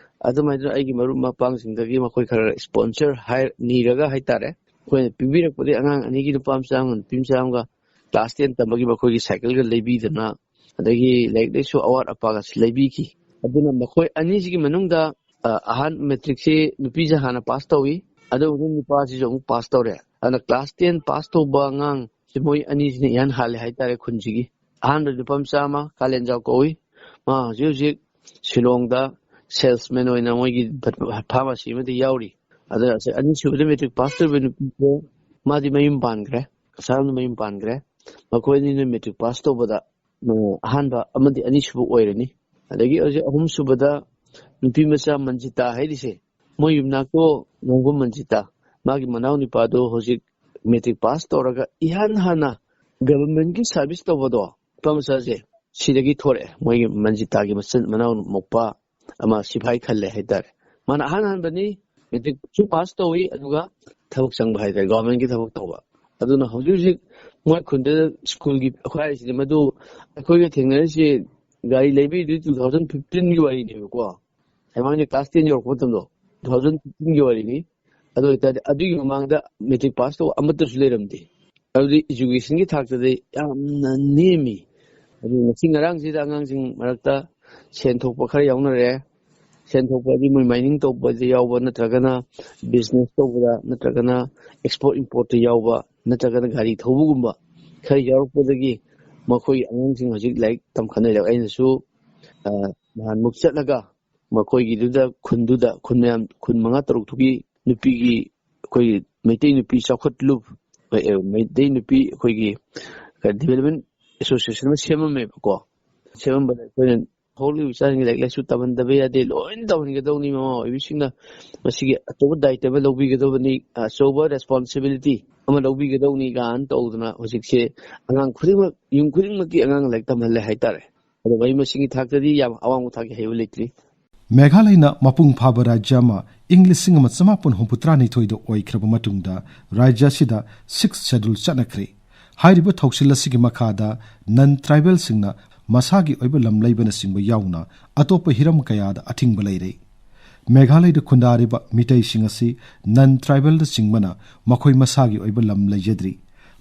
ꯑꯗꯨꯃꯥꯏꯅ ꯑꯩꯒꯤ ꯃꯔꯨꯞ ꯃꯄꯥꯡꯁꯤꯡꯗꯒꯤ ꯃꯈꯣꯏ ꯈꯔ sponsor ꯍꯥꯏ-, ꯅꯤꯔꯒ ꯍꯥꯏꯇꯥꯔꯦ, ꯑꯩꯈꯣꯏꯅ ꯄꯤꯕꯤꯔꯛꯄꯗꯒꯤ ꯑꯉꯥꯡ ꯑꯅꯤꯒꯤ, ꯅꯨꯄꯥ ꯃꯆꯥ ꯑꯃꯒ ꯅꯨꯄꯤ ꯃꯆꯥ ꯑꯃꯒ, ꯀ꯭ꯂꯥꯁ ꯇꯦꯟ ꯇꯝꯕꯒꯤ ꯃꯈꯣꯏꯒꯤ ꯁꯥꯏꯀꯜꯒ ꯂꯩꯕꯤꯗꯅ, ꯑꯗꯒꯤ ꯂꯥꯏꯔꯤꯛ ꯂꯥꯏꯁꯨ ꯑꯋꯥꯠ ꯑꯄꯥꯒꯁꯨ ꯂꯩꯕꯤꯈꯤ꯫ ꯑꯗꯨꯅ ꯃꯈꯣꯏ ꯑꯅꯤꯁꯤꯒꯤ ꯃꯅꯨꯡꯗ, ꯑ, ꯑꯍꯥꯟ ꯃꯦꯇ꯭ꯔꯤꯛꯁꯤ ꯅꯨꯄꯤꯁꯦ ꯍꯥꯟꯅ ꯄꯥꯁ ꯇꯧꯏ, ꯑꯗꯨꯒ ꯅꯨꯄꯥꯁꯤꯁꯨ ꯑꯃꯨꯛ ꯄꯥꯁ ꯇꯧꯔꯦ꯫ ꯑꯗꯨꯅ ꯀ꯭ꯂꯥꯁ ꯇꯦꯟ ꯄꯥꯁ ꯇꯧꯕ ꯑꯉꯥꯡꯁꯤ ꯃꯣꯏ ꯑꯅꯤꯁꯤꯅ ꯏꯍꯥꯟ ꯍꯥꯜꯂꯦ ꯍꯥꯏꯇꯥꯔꯦ ꯈꯨꯟꯁꯤꯒꯤ꯫ ꯑꯍꯥꯟꯕ ꯅꯨꯄꯥ ꯃꯆꯥ ꯑꯃ ꯀꯥꯂꯦꯟꯖꯥꯎ ꯀꯧꯏ, ꯃꯥ ꯍꯧꯖꯤꯛ ꯍꯧꯖꯤꯛ ꯁꯤꯂꯣꯡꯗ ꯁꯦꯜꯁꯃꯦꯟ ꯑꯣꯏꯅ ꯃꯣꯏꯒꯤ ꯐꯥꯔꯃꯥꯁꯤ ꯑꯃꯗ ꯌꯥꯎꯔꯤ꯫ ꯑꯗꯨꯒ ꯑꯅꯤꯁꯨꯕꯗ ꯃꯦꯇ꯭ꯔꯤꯛ ꯄꯥꯁ ꯇꯧꯔꯤꯕ ꯅꯨꯄꯤꯁꯦ, ꯃꯥꯗꯤ ꯃꯌꯨꯝ ꯄꯥꯟꯈ꯭ꯔꯦ, ꯀꯁꯥꯔꯅ ꯃꯌꯨꯝ ꯄꯥꯟꯈ꯭ꯔꯦ꯫ ꯃꯈꯣꯏ ꯑꯅꯤꯅ ꯃꯦꯇ꯭ꯔꯤꯛ ꯄꯥꯁ ꯇꯧꯕꯗ, ꯎꯝ, ꯑꯍꯥꯟꯕ ꯑꯃꯗꯤ ꯑꯅꯤꯁꯨꯕ ꯑꯣꯏꯔꯅꯤ꯫ ꯑꯗꯒꯤ ꯍꯧꯖꯤꯛ ꯑꯍꯨꯝꯁꯨꯕꯗ ꯅꯨꯄꯤ ꯃꯆꯥ ꯃꯟꯖꯤꯇꯥ ꯍꯥꯏꯔꯤꯁꯦ, ꯃꯣꯏ ꯌꯨꯝꯅꯥꯛꯇꯣ ꯅꯣꯡꯕꯝ ꯃꯟꯖꯤꯇꯥ, ꯃꯥꯒꯤ ꯃꯅꯥꯎ ꯅꯨꯄꯥꯗꯣ ꯍꯧꯖꯤꯛ ꯃꯦꯇ꯭ꯔꯤꯛ ꯄꯥꯁ ꯇꯧꯔꯒ ꯏꯍꯥꯟ ꯍꯥꯟꯅ ꯒꯚꯔꯟꯃꯦꯟꯠꯀꯤ ꯁꯥꯔꯚꯤꯁ ꯇꯧꯕꯗꯣ, ꯅꯨꯄꯥ ꯃꯆꯥꯁꯦ ꯁꯤꯗꯒꯤ ꯊꯣꯔꯛꯑꯦ꯫ ꯃꯣꯏꯒꯤ ꯃꯟꯖꯤꯇꯥꯒꯤ ꯃꯆꯤꯟ ꯃꯅꯥꯎ ꯃꯧꯄꯥ ꯑꯃ ꯁꯤꯐꯥꯏ ꯈꯜꯂꯦ ꯍꯥꯏꯇꯥꯔꯦ꯫ ꯃꯥꯅ ꯑꯍꯥꯟ ꯍꯥꯟꯕꯅꯤ, ꯃꯦꯇ꯭ꯔꯤꯛꯁꯨ ꯄꯥꯁ ꯇꯧꯏ, ꯑꯗꯨꯒ ꯊꯕꯛ ꯆꯪꯕ ꯍꯥꯏꯇꯥꯔꯦ, ꯒꯚꯔꯟꯃꯦꯟꯠꯀꯤ ꯊꯕꯛ ꯇꯧꯕ꯫ ꯑꯗꯨꯅ ꯍꯧꯖꯤꯛ ꯍꯧꯖꯤꯛ ꯃꯣꯏ ꯈꯨꯟꯗ ꯁ꯭ꯀꯨꯜꯒꯤ, ꯑꯩꯈꯣꯏ ꯍꯥꯏꯁꯤꯗꯤ ꯃꯗꯨ, ꯑꯩꯈꯣꯏꯒ ꯊꯦꯡꯅꯔꯤꯁꯤ ꯒꯥꯔꯤ ꯂꯩꯕꯤꯗꯨ two thousand fifteen ꯒꯤ ꯋꯥꯔꯤꯅꯦꯕꯀꯣ꯫ ꯍꯥꯏꯃꯥꯡꯁꯦ ꯀ꯭ꯂꯥꯁ ꯇꯦꯟ ꯌꯧꯔꯛꯄ ꯃꯇꯝꯗꯣ, two thousand fifteen ꯒꯤ ꯋꯥꯔꯤꯅꯤ꯫ ꯑꯗꯨ ꯑꯣꯏꯇꯥꯔꯗꯤ ꯑꯗꯨꯒꯤ ꯃꯃꯥꯡꯗ ꯃꯦꯇ꯭ꯔꯤꯛ ꯄꯥꯁ ꯇꯧꯕ ꯑꯃꯠꯇꯁꯨ ꯂꯩꯔꯝꯗꯦ꯫ ꯑꯗꯨꯗꯤ ꯏꯖꯨꯀꯦꯁꯟꯒꯤ ꯊꯥꯛꯇꯗꯤ ꯌꯥꯝꯅ ꯅꯦꯝꯃꯤ꯫ ꯑꯗꯨ ꯉꯁꯤ ꯉꯔꯥꯡꯁꯤꯗ ꯑꯉꯥꯡꯁꯤꯡ ꯃꯔꯛꯇ ꯁꯦꯟ ꯊꯣꯛꯄ ꯈꯔ ꯌꯥꯎꯅꯔꯦ꯫ ꯁꯦꯟ ꯊꯣꯛꯄ ꯍꯥꯏꯗꯤ ꯃꯣꯏ ꯃꯥꯏꯅꯤꯡ ꯇꯧꯕꯗ ꯌꯥꯎꯕ, ꯅꯠꯇ꯭ꯔꯒꯅ ꯕꯤꯖꯤꯅꯦꯁ ꯇꯧꯕꯗ, ꯅꯠꯇ꯭ꯔꯒꯅ ꯑꯦꯛꯁꯄꯣꯔꯠ ꯏꯝꯄꯣꯔꯠꯇ ꯌꯥꯎꯕ, ꯅꯠꯇ꯭ꯔꯒꯅ ꯒꯥꯔꯤ ꯊꯧꯕꯒꯨꯝꯕ ꯈꯔ ꯌꯥꯎꯔꯛꯄꯗꯒꯤ ꯃꯈꯣꯏꯒꯤ ꯑꯉꯥꯡꯁꯤꯡ ꯍꯧꯖꯤꯛ ꯂꯥꯏꯔꯤꯛ ꯇꯝꯈꯠꯅꯔꯦ꯫ ꯑꯩꯅꯁꯨ, ꯑ, ꯅꯍꯥꯟꯃꯨꯛ ꯆꯠꯂꯒ ꯃꯈꯣꯏꯒꯤꯗꯨꯗ, ꯈꯨꯟꯗꯨꯗ, ꯈꯨꯟ ꯃꯌꯥꯝ, ꯈꯨꯟ ꯃꯉꯥ ꯇꯔꯨꯛꯇꯨꯒꯤ ꯅꯨꯄꯤꯒꯤ, ꯑꯩꯈꯣꯏꯒꯤ ꯃꯩꯇꯩ ꯅꯨꯄꯤ ꯆꯥꯎꯈꯠꯂꯨꯞ, ꯑ, ꯃꯩꯇꯩ ꯅꯨꯄꯤ ꯑꯩꯈꯣꯏꯒꯤ ꯗꯤꯕꯦꯂꯞꯃꯦꯟ ꯑꯦꯁꯣꯁꯤꯌꯦꯁꯟ ꯑꯃ ꯁꯦꯝꯃꯝꯃꯦꯕꯀꯣ꯫ ꯁꯦꯝꯃꯝꯕꯗ ꯑꯩꯈꯣꯏꯅ ꯍꯧꯔꯛꯂꯤꯕ ꯏꯆꯥꯁꯤꯡꯒꯤ ꯂꯥꯏꯔꯤꯛ ꯂꯥꯏꯁꯨ ꯇꯝꯍꯟꯗꯕ ꯌꯥꯗꯦ, ꯂꯣꯏꯅ ꯇꯝꯍꯟꯒꯗꯧꯅꯤ꯫ ꯃꯃꯥ ꯑꯣꯏꯕꯤꯁꯤꯡꯅ ꯃꯁꯤꯒꯤ ꯑꯆꯧꯕ ꯗꯥꯌꯤꯠꯕ ꯂꯧꯕꯤꯒꯗꯕꯅꯤ, ꯑꯆꯧꯕ ꯔꯦꯁꯄꯣꯟꯁꯤꯕꯤꯂꯤꯇꯤ ꯑꯃ ꯂꯧꯕꯤꯒꯗꯧꯅꯤ ꯀꯥꯏꯅ ꯇꯧꯗꯅ ꯍꯧꯖꯤꯛꯁꯦ ꯑꯉꯥꯡ ꯈꯨꯗꯤꯡꯃꯛ, ꯌꯨꯝ ꯈꯨꯗꯤꯡꯃꯛꯀꯤ ꯑꯉꯥꯡ ꯂꯥꯏꯔꯤꯛ ꯇꯝꯍꯜꯂꯦ ꯍꯥꯏꯇꯥꯔꯦ꯫ ꯑꯗꯣ ꯃꯍꯩ ꯃꯁꯤꯡꯒꯤ ꯊꯥꯛꯇꯗꯤ ꯌꯥꯝ ꯑꯋꯥꯡꯕ ꯊꯥꯛꯀꯤ ꯍꯩꯕ ꯂꯩꯇ꯭ꯔꯤ꯫ ꯃꯦꯘꯥꯂꯌꯅ ꯃꯄꯨꯡ ꯐꯥꯕ ꯔꯥꯖ꯭ꯌ ꯑꯃ ꯏꯪ ꯂꯤꯁꯤꯡ ꯑꯃ ꯆꯃꯥꯄꯟ ꯍꯨꯝꯐꯨꯇꯔꯥꯅꯤꯊꯣꯏꯗ ꯑꯣꯏꯈ꯭ꯔꯕ ꯃꯇꯨꯡꯗ ꯔꯥꯖ꯭ꯌ ꯑꯁꯤꯗ ꯁꯤꯛꯁ ꯁꯦꯗꯨꯜ ꯆꯠꯅꯈ꯭ꯔꯦ꯫ ꯍꯥꯏꯔꯤꯕ ꯊꯧꯁꯤꯜ ꯑꯁꯤꯒꯤ ꯃꯈꯥꯗ ꯅꯟ ꯇ꯭ꯔꯥꯏꯕꯦꯜꯁꯤꯡꯅ ꯃꯁꯥꯒꯤ ꯑꯣꯏꯕ ꯂꯝ ꯂꯩꯕꯅꯆꯤꯡꯕ ꯌꯥꯎꯅ ꯑꯇꯣꯞꯄ ꯍꯤꯔꯝ ꯀꯌꯥꯗ ꯑꯊꯤꯡꯕ ꯂꯩꯔꯦ꯫ ꯃꯦꯘꯥꯂꯌꯗ ꯈꯨꯟꯗꯥꯔꯤꯕ ꯃꯤꯇꯩꯁꯤꯡ ꯑꯁꯤ ꯅꯟ ꯇ꯭ꯔꯥꯏꯕꯦꯜꯗ ꯆꯤꯡꯕꯅ ꯃꯈꯣꯏ ꯃꯁꯥꯒꯤ ꯑꯣꯏꯕ ꯂꯝ ꯂꯩꯖꯗ꯭ꯔꯤ꯫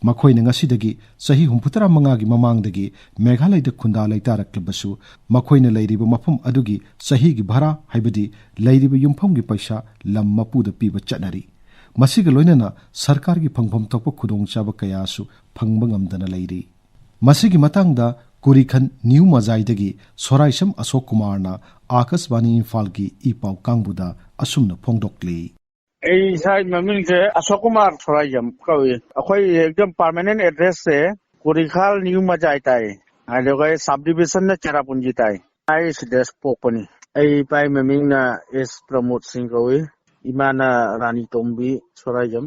ꯃꯈꯣꯏꯅ ꯉꯁꯤꯗꯒꯤ ꯆꯍꯤ ꯍꯨꯝꯐꯨꯇꯔꯥ ꯃꯉꯥꯒꯤ ꯃꯃꯥꯡꯗꯒꯤ ꯃꯦꯘꯥꯂꯌꯗ ꯈꯨꯟꯗꯥ ꯂꯩꯇꯥꯔꯛꯂꯕꯁꯨ, ꯃꯈꯣꯏꯅ ꯂꯩꯔꯤꯕ ꯃꯐꯝ ꯑꯗꯨꯒꯤ ꯆꯍꯤꯒꯤ ꯚꯔꯥ, ꯍꯥꯏꯕꯗꯤ ꯂꯩꯔꯤꯕ ꯌꯨꯝꯐꯝꯒꯤ ꯄꯩꯁꯥ, ꯂꯝ ꯃꯄꯨꯗ ꯄꯤꯕ ꯆꯠꯅꯔꯤ꯫ ꯃꯁꯤꯒ ꯂꯣꯏꯅꯅ ꯁꯔꯀꯥꯔꯒꯤ ꯐꯪꯐꯝ ꯊꯣꯛꯄ ꯈꯨꯗꯣꯡꯆꯥꯕ ꯀꯌꯥꯁꯨ ꯐꯪꯕ ꯉꯝꯗꯅ ꯂꯩꯔꯤ꯫ ꯃꯁꯤꯒꯤ ꯃꯇꯥꯡꯗ ꯀꯨꯔꯤꯈꯟ ꯅ꯭ꯌꯨ ꯃꯖꯥꯏꯗꯒꯤ ꯁꯣꯔꯥꯏꯁꯝ ꯑꯁꯣꯛ ꯀꯨꯃꯥꯔꯅ ꯑꯥꯀꯥꯁꯕꯥꯅꯤ ꯏꯝꯐꯥꯜꯒꯤ ꯏ ꯄꯥꯎ ꯀꯥꯡꯕꯨꯗ ꯑꯁꯨꯝꯅ ꯐꯣꯡꯗꯣꯛꯂꯤ꯫ ꯑꯩ ꯏꯁꯥꯒꯤ ꯃꯃꯤꯡꯁꯦ ꯑꯁꯣꯛ ꯀꯨꯃꯥꯔ ꯁꯣꯔꯥꯏꯖꯝ ꯀꯧꯏ꯫ ꯑꯩꯈꯣꯏ ꯑꯦꯛꯖꯝ ꯄꯥꯔꯃꯦꯅꯦꯟ ꯑꯦꯗ꯭ꯔꯦꯁꯁꯦ ꯀꯨꯔꯤꯈꯥꯜ ꯅ꯭ꯌꯨ ꯃꯖꯥꯏ ꯇꯥꯏ, ꯑꯗꯨꯒ ꯁꯕ ꯗꯤꯕꯤꯖꯟꯅ ꯆꯦꯔꯥꯄꯨꯟꯖꯤ ꯇꯥꯏ꯫ ꯑꯩ ꯁꯤꯗ ꯄꯣꯛꯄꯅꯤ꯫ ꯑꯩ ꯏꯄꯥꯒꯤ ꯃꯃꯤꯡꯅ ꯑꯦꯁ ꯄ꯭ꯔꯃꯣꯗ ꯁꯤꯡ ꯀꯧꯏ, ꯏꯃꯥꯅ ꯔꯥꯅꯤ ꯇꯣꯝꯕꯤ ꯁꯣꯔꯥꯏꯖꯝ꯫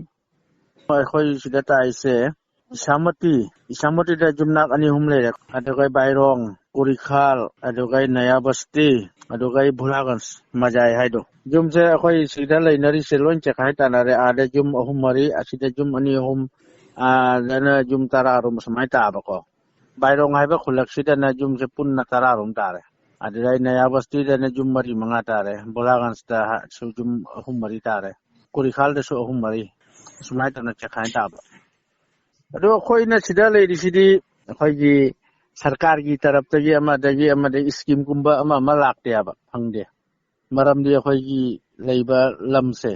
ꯑꯩꯈꯣꯏ ꯁꯤꯗ ꯇꯥꯏꯁꯦ ꯏꯁꯥꯃꯇꯤ, ꯏꯁꯥꯃꯇꯤꯗ ꯌꯨꯝꯅꯥꯛ ꯑꯅꯤ ꯑꯍꯨꯝ ꯂꯩꯔꯦ꯫ ꯑꯗꯨꯒ ꯕꯥꯏꯔꯣꯡ, ꯀꯨꯔꯤꯈꯥꯜ, ꯑꯗꯨꯒ ꯅꯌꯥ ꯕꯁꯇꯤ, ꯑꯗꯨꯒ ꯚꯨꯂꯥꯒꯟꯖ ꯃꯖꯥꯏ ꯍꯥꯏꯗꯣ꯫ ꯌꯨꯝꯁꯦ ꯑꯩꯈꯣꯏ ꯁꯤꯗ ꯂꯩꯅꯔꯤꯁꯦ ꯂꯣꯏ ꯆꯦꯈꯥꯏ ꯇꯥꯅꯔꯦ꯫ ꯑꯥꯗ ꯌꯨꯝ ꯑꯍꯨꯝ ꯃꯔꯤ, ꯑꯁꯤꯗ ꯌꯨꯝ ꯑꯅꯤ ꯑꯍꯨꯝ, ꯑꯥꯗꯅ ꯌꯨꯝ ꯇꯔꯥꯔꯣꯝ ꯁꯨꯃꯥꯏꯅ ꯇꯥꯕꯀꯣ꯫ ꯕꯥꯏꯔꯣꯡ ꯍꯥꯏꯕ ꯈꯨꯜꯂꯛꯁꯤꯗꯅ ꯌꯨꯝꯁꯦ ꯄꯨꯟꯅ ꯇꯔꯥꯔꯣꯝ ꯇꯥꯔꯦ꯫ ꯑꯗꯨꯗ ꯅꯌꯥ ꯕꯁꯇꯤꯗꯅ ꯌꯨꯝ ꯃꯔꯤ ꯃꯉꯥ ꯇꯥꯔꯦ, ꯚꯨꯂꯥꯒꯟꯖꯇꯁꯨ ꯌꯨꯝ ꯑꯍꯨꯝ ꯃꯔꯤ ꯇꯥꯔꯦ, ꯀꯨꯔꯤꯈꯥꯜꯗꯁꯨ ꯑꯍꯨꯝ ꯃꯔꯤ, ꯁꯨꯃꯥꯏꯅ ꯇꯧꯅ ꯆꯦꯈꯥꯏ ꯇꯥꯕ꯫ ꯑꯗꯣ ꯑꯩꯈꯣꯏꯅ ꯁꯤꯗ ꯂꯩꯔꯤꯁꯤꯗꯤ ꯑꯩꯈꯣꯏꯒꯤ ꯁꯔꯀꯥꯔꯒꯤ ꯇꯔꯞꯇꯒꯤ ꯑꯃꯗꯒꯤ ꯑꯃꯗꯒꯤ ꯁ꯭ꯀꯤꯝꯒꯨꯝꯕ ꯑꯃ ꯑꯃ ꯂꯥꯛꯇꯦ ꯍꯥꯏꯕ, ꯐꯪꯗꯦ꯫ ꯃꯔꯝꯗꯤ ꯑꯩꯈꯣꯏꯒꯤ ꯂꯩꯕ ꯂꯝꯁꯦ,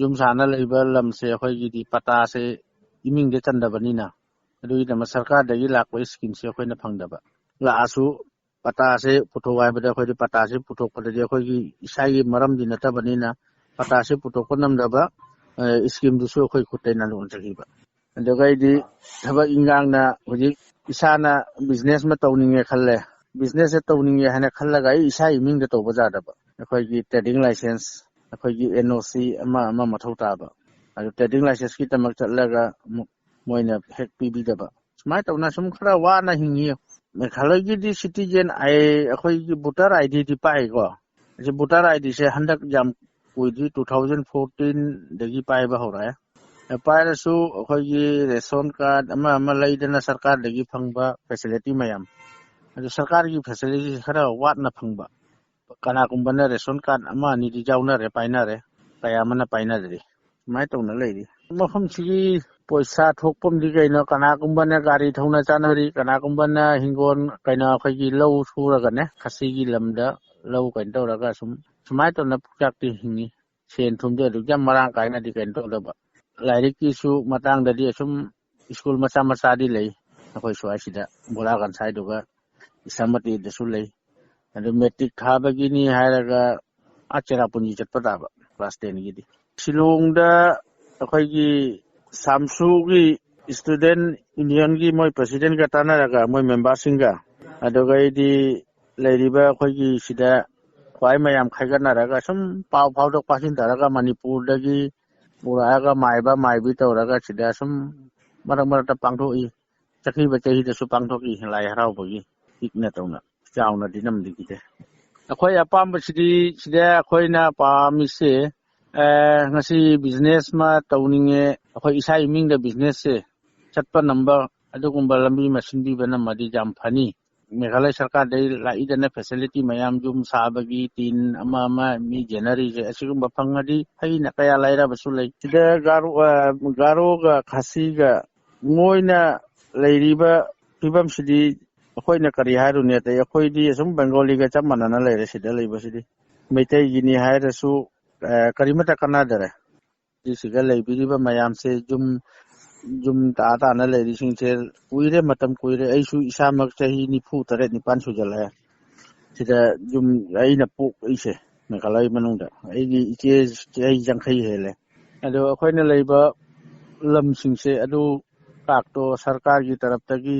ꯌꯨꯝ ꯁꯥꯅ ꯂꯩꯕ ꯂꯝꯁꯦ ꯑꯩꯈꯣꯏꯒꯤꯗꯤ ꯄꯇꯥꯁꯦ ꯏꯃꯤꯡꯗ ꯆꯟꯗꯕꯅꯤꯅ, ꯑꯗꯨꯒꯤꯗꯃꯛ ꯁꯔꯀꯥꯔꯗꯒꯤ ꯂꯥꯛꯄ ꯁ꯭ꯀꯤꯝꯁꯦ ꯑꯩꯈꯣꯏꯅ ꯐꯪꯗꯕ꯫ ꯂꯥꯛꯑꯁꯨ ꯄꯇꯥꯁꯦ ꯄꯨꯊꯣꯛ ꯍꯥꯏꯕꯗ ꯑꯩꯈꯣꯏꯗꯤ ꯄꯇꯥꯁꯦ ꯄꯨꯊꯣꯛꯄꯗꯗꯤ ꯑꯩꯈꯣꯏꯒꯤ ꯏꯁꯥꯒꯤ ꯃꯔꯝꯗꯤ ꯅꯠꯇꯕꯅꯤꯅ ꯄꯇꯥꯁꯦ ꯄꯨꯊꯣꯛꯄ ꯉꯝꯗꯕ, ꯑ, ꯁ꯭ꯀꯤꯝꯗꯨꯁꯨ ꯑꯩꯈꯣꯏ ꯈꯨꯠꯇꯩꯅ ꯂꯣꯟꯖꯈꯤꯕ꯫ ꯑꯗꯨꯒ ꯑꯩꯗꯤ ꯊꯕꯛ ꯏꯟꯈꯥꯡꯅ ꯍꯧꯖꯤꯛ ꯏꯁꯥꯅ ꯕꯤꯖꯤꯅꯦꯁ ꯑꯃ ꯇꯧꯅꯤꯡꯉꯦ ꯈꯜꯂꯦ꯫ ꯕꯤꯖꯤꯅꯦꯁꯁꯦ ꯇꯧꯅꯤꯡꯉꯦ ꯍꯥꯏꯅ ꯈꯜꯂꯒ ꯑꯩ ꯏꯁꯥꯒꯤ ꯃꯤꯡꯗ ꯇꯧꯕ ꯌꯥꯗꯕ꯫ ꯑꯩꯈꯣꯏꯒꯤ ꯇ꯭ꯔꯦꯗꯤꯡ ꯂꯥꯏꯁꯦꯟꯁ, ꯑꯩꯈꯣꯏꯒꯤ ꯑꯦꯟ ꯑꯣ ꯁꯤ ꯑꯃ ꯑꯃ ꯃꯊꯧ ꯇꯥꯕ꯫ ꯑꯗꯨ ꯇ꯭ꯔꯦꯗꯤꯡ ꯂꯥꯏꯁꯦꯟꯁꯀꯤꯗꯃꯛ ꯆꯠꯂꯒ ꯑꯃꯨꯛ ꯃꯣꯏꯅ ꯍꯦꯛ ꯄꯤꯕꯤꯗꯕ꯫ ꯁꯨꯃꯥꯏꯅ ꯇꯧꯅ ꯁꯨꯝ ꯈꯔ ꯋꯥꯅ ꯍꯤꯡꯉꯤ꯫ ꯃꯦꯘꯥꯂꯌꯒꯤꯗꯤ ꯁꯤꯇꯤꯖꯦꯟ ꯑꯥꯏ, ꯑꯩꯈꯣꯏꯒꯤ ꯚꯣꯇꯔ ꯑꯥꯏ ꯗꯤꯗꯤ ꯄꯥꯏꯀꯣ꯫ ꯑꯁꯤ ꯚꯣꯇꯔ ꯑꯥꯏ ꯗꯤꯁꯦ ꯍꯟꯗꯛ ꯌꯥꯝ ꯀꯨꯏꯗ꯭ꯔꯤ, ꯇꯨ ꯊꯥꯎꯖꯟ ꯐꯣꯔꯇꯤꯟꯗꯒꯤ ꯄꯥꯏꯕ ꯍꯧꯔꯛꯑꯦ꯫ ꯄꯥꯏꯔꯁꯨ ꯑꯩꯈꯣꯏꯒꯤ ꯔꯦꯁꯟ ꯀꯥꯔꯗ ꯑꯃ ꯑꯃ ꯂꯩꯗꯅ ꯁꯔꯀꯥꯔꯗꯒꯤ ꯐꯪꯕ ꯐꯦꯁꯤꯂꯤꯇꯤ ꯃꯌꯥꯝ, ꯑꯗꯨ ꯁꯔꯀꯥꯔꯒꯤ ꯐꯦꯁꯤꯂꯤꯇꯤ ꯈꯔ ꯋꯥꯠꯅ ꯐꯪꯕ꯫ ꯀꯅꯥꯒꯨꯝꯕꯅ ration card ꯑꯃ ꯑꯅꯤꯗꯤ ꯌꯥꯎꯅꯔꯦ, ꯄꯥꯏꯅꯔꯦ, ꯀꯌꯥ ꯑꯃꯅ ꯄꯥꯏꯅꯗ꯭ꯔꯤ꯫ ꯁꯨꯃꯥꯏꯅ ꯇꯧꯅ ꯂꯩꯔꯤ꯫ ꯃꯐꯝꯁꯤꯒꯤ ꯄꯩꯁꯥ ꯊꯣꯛꯐꯝꯗꯤ ꯀꯩꯅꯣ, ꯀꯅꯥꯒꯨꯝꯕꯅ ꯒꯥꯔꯤ ꯊꯧꯅ ꯆꯥꯅꯔꯤ, ꯀꯅꯥꯒꯨꯝꯕꯅ ꯍꯤꯡꯒꯣꯜ, ꯀꯩꯅꯣ, ꯑꯩꯈꯣꯏꯒꯤ ꯂꯧ ꯁꯨꯔꯒꯅꯦ, ꯈꯥꯁꯤꯒꯤ ꯂꯝꯗ ꯂꯧ ꯀꯩꯅꯣ ꯇꯧꯔꯒ ꯁꯨꯝ, ꯁꯨꯃꯥꯏꯅ ꯇꯧꯅ ꯄꯨꯛꯆꯥꯛꯇꯤ ꯍꯤꯡꯉꯤ꯫ ꯁꯦꯟ ꯊꯨꯝꯗꯤ ꯑꯗꯨꯛ ꯌꯥꯝ ꯃꯔꯥꯡ ꯀꯥꯏꯅꯗꯤ ꯀꯩꯅꯣ ꯇꯧꯗꯕ꯫ ꯂꯥꯏꯔꯤꯛꯀꯤꯁꯨ ꯃꯇꯥꯡꯗꯗꯤ ꯑꯁꯨꯝ ꯁ꯭ꯀꯨꯜ ꯃꯆꯥ ꯃꯆꯥꯗꯤ ꯂꯩ ꯑꯩꯈꯣꯏ ꯁ꯭ꯋꯥꯏꯁꯤꯗ, ꯕꯣꯂꯥ ꯀꯟꯁꯥꯏꯗꯨꯒ ꯏꯁꯥꯃꯇꯤꯗꯁꯨ ꯂꯩ꯫ ꯑꯗꯨ ꯃꯦꯇ꯭ꯔꯤꯛ ꯊꯥꯕꯒꯤꯅꯤ ꯍꯥꯏꯔꯒ ꯑꯥ ꯆꯦꯔꯥꯄꯨꯟꯖꯤ ꯆꯠꯄ ꯇꯥꯕ ꯀ꯭ꯂꯥꯁ ꯇꯦꯟꯒꯤꯗꯤ꯫ ꯁꯤꯂꯣꯡꯗ ꯑꯩꯈꯣꯏꯒꯤ ꯁꯥꯝꯁꯨꯒꯤ student unionꯒꯤ ꯃꯣꯏ presidentꯒ ꯇꯥꯟꯅꯔꯒ, ꯃꯣꯏ memberꯁꯤꯡꯒ, ꯑꯗꯨꯒꯩꯗꯤ ꯂꯩꯔꯤꯕ ꯑꯩꯈꯣꯏꯒꯤ ꯁꯤꯗ ꯈ꯭ꯋꯥꯏ ꯃꯌꯥꯝ ꯈꯥꯏꯒꯠꯅꯔꯒ ꯁꯨꯝ ꯄꯥꯎ ꯐꯥꯎꯗꯣꯛ ꯐꯥꯎꯖꯤꯟ ꯇꯧꯔꯒ ꯃꯅꯤꯄꯨꯔꯗꯒꯤ ꯄꯨꯔꯛꯑꯒ ꯃꯥꯏꯕ ꯃꯥꯏꯕꯤ ꯇꯧꯔꯒ ꯁꯤꯗ ꯁꯨꯝ ꯃꯔꯛ ꯃꯔꯛꯇ ꯄꯥꯡꯊꯣꯛꯏ꯫ ꯆꯠꯈꯤꯕ ꯆꯍꯤꯗꯁꯨ ꯄꯥꯡꯊꯣꯛꯏ ꯂꯥꯏ ꯍꯔꯥꯎꯕꯒꯤ ꯄꯤꯛꯅ ꯇꯧꯅ, ꯆꯥꯎꯅꯗꯤ ꯅꯝꯗꯈꯤꯗꯦ꯫ ꯑꯩꯈꯣꯏ ꯑꯄꯥꯝꯕꯁꯤꯗꯤ ꯁꯤꯗ ꯑꯩꯈꯣꯏꯅ ꯄꯥꯝꯃꯤꯁꯦ, ꯑꯦ, ꯉꯁꯤ business ꯑꯃ ꯇꯧꯅꯤꯡꯉꯦ, ꯑꯩꯈꯣꯏ ꯏꯁꯥ ꯏꯃꯤꯡꯗ businessꯁꯦ ꯆꯠꯄ ꯅꯝꯕ ꯑꯗꯨꯒꯨꯝꯕ ꯂꯝꯕꯤ ꯑꯃ ꯁꯤꯟꯕꯤꯕ ꯅꯝꯃꯗꯤ ꯌꯥꯝ ꯐꯅꯤ꯫ ꯃꯦꯘꯥꯂꯌ ꯁꯔꯀꯥꯔꯗꯩ ꯂꯥꯛꯏꯗꯅ facility ꯃꯌꯥꯝ, ꯌꯨꯝ ꯁꯥꯕꯒꯤ, ꯇꯤꯟ ꯑꯃ ꯑꯃ ꯃꯤ ꯖꯦꯅꯔꯤꯁꯦ, ꯑꯁꯤꯒꯨꯝꯕ ꯐꯪꯉꯗꯤ ꯐꯩꯅ ꯀꯌꯥ ꯂꯩꯔꯕꯁꯨ ꯂꯩ꯫ ꯁꯤꯗ ꯒꯥꯔꯣ-, ꯑ, ꯒꯥꯔꯣꯒ ꯈꯥꯁꯤꯒ ꯃꯣꯏꯅ ꯂꯩꯔꯤꯕ ꯐꯤꯕꯝꯁꯤꯗꯤ ꯑꯩꯈꯣꯏꯅ ꯀꯔꯤ ꯍꯥꯏꯔꯨꯅꯤ? ꯑꯇꯩ ꯑꯩꯈꯣꯏꯗꯤ ꯑꯁꯨꯝ ꯕꯦꯡꯒꯣꯂꯤꯒ ꯆꯞ ꯃꯥꯟꯅꯅ ꯂꯩꯔꯦ ꯁꯤꯗ ꯂꯩꯕꯁꯤꯗꯤ꯫ ꯃꯩꯇꯩꯒꯤꯅꯤ ꯍꯥꯏꯔꯁꯨ, ꯑ, ꯀꯔꯤꯃꯠꯇ ꯀꯥꯟꯅꯗꯔꯦ꯫ ꯁꯤꯁꯤꯒ ꯂꯩꯕꯤꯔꯤꯕ ꯃꯌꯥꯝꯁꯦ ꯌꯨꯝ, ꯌꯨꯝ ꯇꯥ ꯇꯥꯅ ꯂꯩꯔꯤꯁꯤꯡꯁꯦ ꯀꯨꯏꯔꯦ, ꯃꯇꯝ ꯀꯨꯏꯔꯦ꯫ ꯑꯩꯁꯨ ꯏꯁꯥꯃꯛ ꯆꯍꯤ ꯅꯤꯐꯨ ꯇꯔꯦꯠ ꯅꯤꯄꯥꯟ ꯁꯨꯖꯜꯂꯛꯑꯦ꯫ ꯁꯤꯗ ꯌꯨꯝ ꯑꯩꯅ ꯄꯣꯛꯏꯁꯦ ꯃꯦꯘꯥꯂꯌ ꯃꯅꯨꯡꯗ꯫ ꯑꯩꯒꯤ ꯏꯆꯦ ꯆꯍꯤ ꯌꯥꯡꯈꯩ ꯍꯦꯜꯂꯦ꯫ ꯑꯗꯣ ꯑꯩꯈꯣꯏꯅ ꯂꯩꯕ ꯂꯝꯁꯤꯡꯁꯦ ꯑꯗꯨ ꯀꯥꯛꯇꯣ ꯁꯔꯀꯥꯔꯒꯤ ꯇꯔꯞꯇꯒꯤ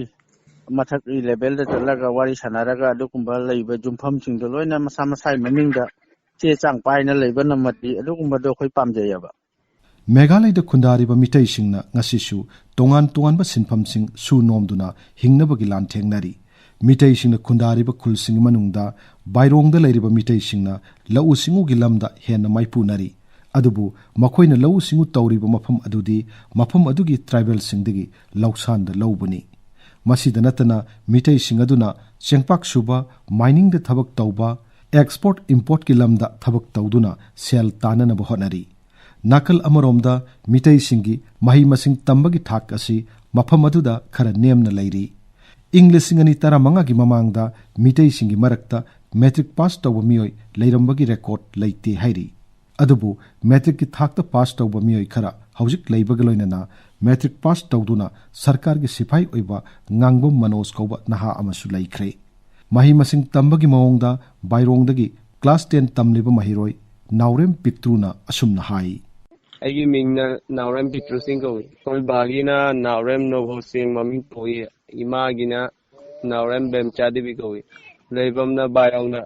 ꯃꯊꯛꯀꯤ levelꯗ ꯆꯠꯂꯒ ꯋꯥꯔꯤ ꯁꯥꯟꯅꯔꯒ ꯑꯗꯨꯒꯨꯝꯕ ꯂꯩꯕ ꯌꯨꯝꯐꯝꯁꯤꯡꯗꯣ ꯂꯣꯏꯅ ꯃꯁꯥ ꯃꯁꯥꯒꯤ ꯃꯃꯤꯡꯗ ꯆꯦ ꯆꯥꯡ ꯄꯥꯏꯅ ꯂꯩꯕ ꯅꯝꯃꯗꯤ ꯑꯗꯨꯒꯨꯝꯕꯗꯣ ꯑꯩꯈꯣꯏ ꯄꯥꯝꯖꯩꯌꯦꯕ꯫ ꯃꯦꯘꯥꯂꯌꯗ ꯈꯨꯟꯗꯥꯔꯤꯕ ꯃꯤꯇꯩꯁꯤꯡꯅ ꯉꯁꯤꯁꯨ ꯇꯣꯉꯥꯟ ꯇꯣꯉꯥꯟꯕ ꯁꯤꯟꯐꯝꯁꯤꯡ ꯁꯨ ꯅꯣꯝꯗꯨꯅ ꯍꯤꯡꯅꯕꯒꯤ ꯂꯥꯟꯊꯦꯡꯅꯔꯤ꯫ ꯃꯤꯇꯩꯁꯤꯡꯅ ꯈꯨꯟꯗꯥꯔꯤꯕ ꯈꯨꯜꯁꯤꯡꯒꯤ ꯃꯅꯨꯡꯗ ꯕꯥꯏꯔꯣꯡꯗ ꯂꯩꯔꯤꯕ ꯃꯤꯇꯩꯁꯤꯡꯅ ꯂꯧꯎ ꯁꯤꯡꯎꯒꯤ ꯂꯝꯗ ꯍꯦꯟꯅ ꯃꯥꯏꯄꯨꯅꯔꯤ꯫ ꯑꯗꯨꯕꯨ ꯃꯈꯣꯏꯅ ꯂꯧꯎ ꯁꯤꯡꯎ ꯇꯧꯔꯤꯕ ꯃꯐꯝ ꯑꯗꯨꯗꯤ ꯃꯐꯝ ꯑꯗꯨꯒꯤ tribalꯁꯤꯡꯗꯒꯤ ꯂꯧꯁꯥꯟꯗ ꯂꯧꯕꯅꯤ꯫ ꯃꯁꯤꯗ ꯅꯠꯇꯅ ꯃꯤꯇꯩꯁꯤꯡ ꯑꯗꯨꯅ ꯆꯦꯡꯄꯥꯛ ꯁꯨꯕ, miningꯗ ꯊꯕꯛ ꯇꯧꯕ, ꯑꯦꯛꯁꯄꯣꯔꯠ ꯏꯝꯄꯣꯔꯠꯀꯤ ꯂꯝꯗ ꯊꯕꯛ ꯇꯧꯗꯨꯅ ꯁꯦꯜ ꯇꯥꯟꯅꯅꯕ ꯍꯣꯠꯅꯔꯤ꯫ ꯅꯥꯀꯜ ꯑꯃꯔꯣꯝꯗ ꯃꯤꯇꯩꯁꯤꯡꯒꯤ ꯃꯍꯩ ꯃꯁꯤꯡ ꯇꯝꯕꯒꯤ ꯊꯥꯛ ꯑꯁꯤ ꯃꯐꯝ ꯑꯗꯨꯗ ꯈꯔ ꯅꯦꯝꯅ ꯂꯩꯔꯤ꯫ ꯏꯪ ꯂꯤꯁꯤꯡ ꯑꯅꯤ ꯇꯔꯥꯃꯉꯥꯒꯤ ꯃꯃꯥꯡꯗ ꯃꯤꯇꯩꯁꯤꯡꯒꯤ ꯃꯔꯛꯇ ꯃꯦꯇ꯭ꯔꯤꯛ ꯄꯥꯁ ꯇꯧꯕ ꯃꯤꯑꯣꯏ ꯂꯩꯔꯝꯕꯒꯤ ꯔꯦꯀꯣꯔꯗ ꯂꯩꯇꯦ ꯍꯥꯏꯔꯤ꯫ ꯑꯗꯨꯕꯨ ꯃꯦꯇ꯭ꯔꯤꯛꯀꯤ ꯊꯥꯛꯇ ꯄꯥꯁ ꯇꯧꯕ ꯃꯤꯑꯣꯏ ꯈꯔ ꯍꯧꯖꯤꯛ ꯂꯩꯕꯒ ꯂꯣꯏꯅꯅ ꯃꯦꯇ꯭ꯔꯤꯛ ꯄꯥꯁ ꯇꯧꯗꯨꯅ ꯁꯔꯀꯥꯔꯒꯤ ꯁꯤꯐꯥꯏ ꯑꯣꯏꯕ ꯉꯥꯡꯕꯝ ꯃꯅꯣꯖ ꯀꯧꯕ ꯅꯍꯥ ꯑꯃꯁꯨ ꯂꯩꯈ꯭ꯔꯦ꯫ ꯃꯍꯩ ꯃꯁꯤꯡ ꯇꯝꯕꯒꯤ ꯃꯑꯣꯡꯗ ꯕꯥꯏꯔꯣꯡꯗꯒꯤ ꯀ꯭ꯂꯥꯁ ꯇꯦꯟ ꯇꯝꯂꯤꯕ ꯃꯍꯩꯔꯣꯏ ꯅꯥꯎꯔꯦꯝ ꯄꯤꯛꯇ꯭ꯔꯨꯅ ꯑꯁꯨꯝꯅ ꯍꯥꯏ꯫ ꯑꯩꯒꯤ ꯃꯤꯡꯅ ꯅꯥꯎꯔꯦꯝ ꯄꯤꯛꯇ꯭ꯔꯨ ꯁꯤꯡ ꯀꯧꯏ꯫ ꯑꯩꯈꯣꯏ ꯕꯥꯒꯤꯅ ꯅꯥꯎꯔꯦꯝ ꯅꯣꯕꯣ ꯁꯤꯡ ꯃꯃꯤꯡ ꯊꯣꯛꯏ꯫ ꯏꯃꯥꯒꯤꯅ ꯅꯥꯎꯔꯦꯝ ꯕꯦꯝꯆꯥ ꯗꯦꯕꯤ ꯀꯧꯏ꯫ ꯂꯩꯐꯝꯅ ꯕꯥꯏꯔꯣꯡꯗ꯫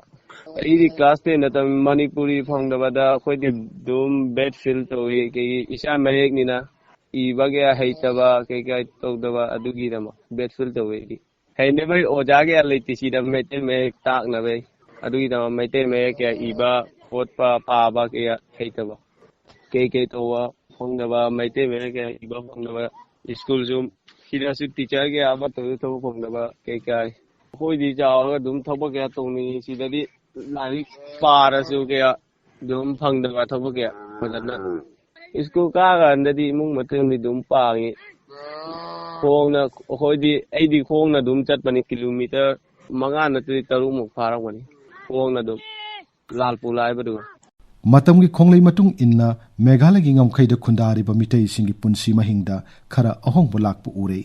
ꯑꯩꯗꯤ ꯀ꯭ꯂꯥꯁ ꯇꯦꯟꯗ ꯇꯝꯃꯤ꯫ ꯃꯅꯤꯄꯨꯔꯤ ꯐꯪꯗꯕꯗ ꯑꯩꯈꯣꯏꯗꯤ ꯑꯗꯨꯝ ꯕꯦꯠ ꯐꯤꯜ ꯇꯧꯏ꯫ ꯀꯩꯒꯤ ꯏꯁꯥ ꯃꯌꯦꯛꯅꯤꯅ ꯏꯕ ꯀꯌꯥ ꯍꯩꯇꯕ ꯀꯩꯀꯥ ꯇꯧꯗꯕ ꯑꯗꯨꯒꯤꯗꯃꯛ ꯕꯦꯠ ꯐꯤꯜ ꯇꯧꯏ ꯑꯩꯗꯤ꯫ ꯍꯩꯅꯕꯩ ꯑꯣꯖꯥ ꯀꯌꯥ ꯂꯩꯇꯦ ꯁꯤꯗ ꯃꯩꯇꯩ ꯃꯌꯦꯛ ꯇꯥꯛꯅꯕꯩ꯫ ꯑꯗꯨꯒꯤꯗꯃꯛ ꯃꯩꯇꯩ ꯃꯌꯦꯛ ꯀꯌꯥ ꯏꯕ ꯈꯣꯠꯄ ꯄꯥꯕ ꯀꯌꯥ ꯍꯩꯇꯕ꯫ ꯀꯩ ꯀꯩ ꯇꯧꯕ ꯐꯪꯗꯕ, ꯃꯩꯇꯩ ꯃꯌꯦꯛ ꯀꯌꯥ ꯏꯕ ꯐꯪꯗꯕ, ꯁ꯭ꯀꯨꯜꯁꯨ ꯁꯤꯗꯁꯨ ꯇꯤꯆꯔ ꯀꯌꯥ ꯑꯃꯠꯇꯁꯨ ꯊꯕꯛ ꯐꯪꯗꯕ ꯀꯩꯀꯥꯏ꯫ ꯑꯩꯈꯣꯏꯗꯤ ꯆꯥꯎꯔꯒ ꯑꯗꯨꯝ ꯊꯕꯛ ꯀꯌꯥ ꯇꯧꯅꯤꯡꯉꯤ꯫ ꯁꯤꯗꯗꯤ ꯂꯥꯏꯔꯤꯛ ꯄꯥꯔꯁꯨ ꯀꯌꯥ ꯑꯗꯨꯝ ꯐꯪꯗꯕ ꯊꯕꯛ ꯀꯌꯥ ꯐꯖꯅ꯫ ꯁ꯭ꯀꯨꯜ ꯀꯥꯀꯥꯟꯗꯗꯤ ꯏꯃꯨꯡ ꯃꯇꯦꯡꯗꯤ ꯑꯗꯨꯝ ꯄꯥꯡꯉꯤ꯫ ꯈꯣꯡꯅ ꯑꯩꯈꯣꯏꯗꯤ, ꯑꯩꯗꯤ ꯈꯣꯡꯅ ꯑꯗꯨꯝ ꯆꯠꯄꯅꯤ꯫ ꯀꯤꯂꯣꯃꯤꯇꯔ ꯃꯉꯥ ꯅꯠꯇ꯭ꯔꯗꯤ ꯇꯔꯨꯛꯃꯨꯛ ꯐꯥꯔꯝꯒꯅꯤ ꯈꯣꯡꯅ ꯑꯗꯨꯝ꯫ ꯂꯥꯜ ꯄꯨ ꯂꯥꯏꯕꯗꯨ꯫ ꯃꯇꯝꯒꯤ ꯈꯣꯡꯂꯩ ꯃꯇꯨꯡ ꯏꯟꯅ ꯃꯦꯘꯥꯂꯌꯒꯤ ꯉꯝꯈꯩꯗ ꯈꯨꯟꯗꯥꯔꯤꯕ ꯃꯤꯇꯩꯁꯤꯡꯒꯤ ꯄꯨꯟꯁꯤ ꯃꯍꯤꯡꯗ ꯈꯔ ꯑꯍꯣꯡꯕ ꯂꯥꯛꯄ ꯎꯔꯦ꯫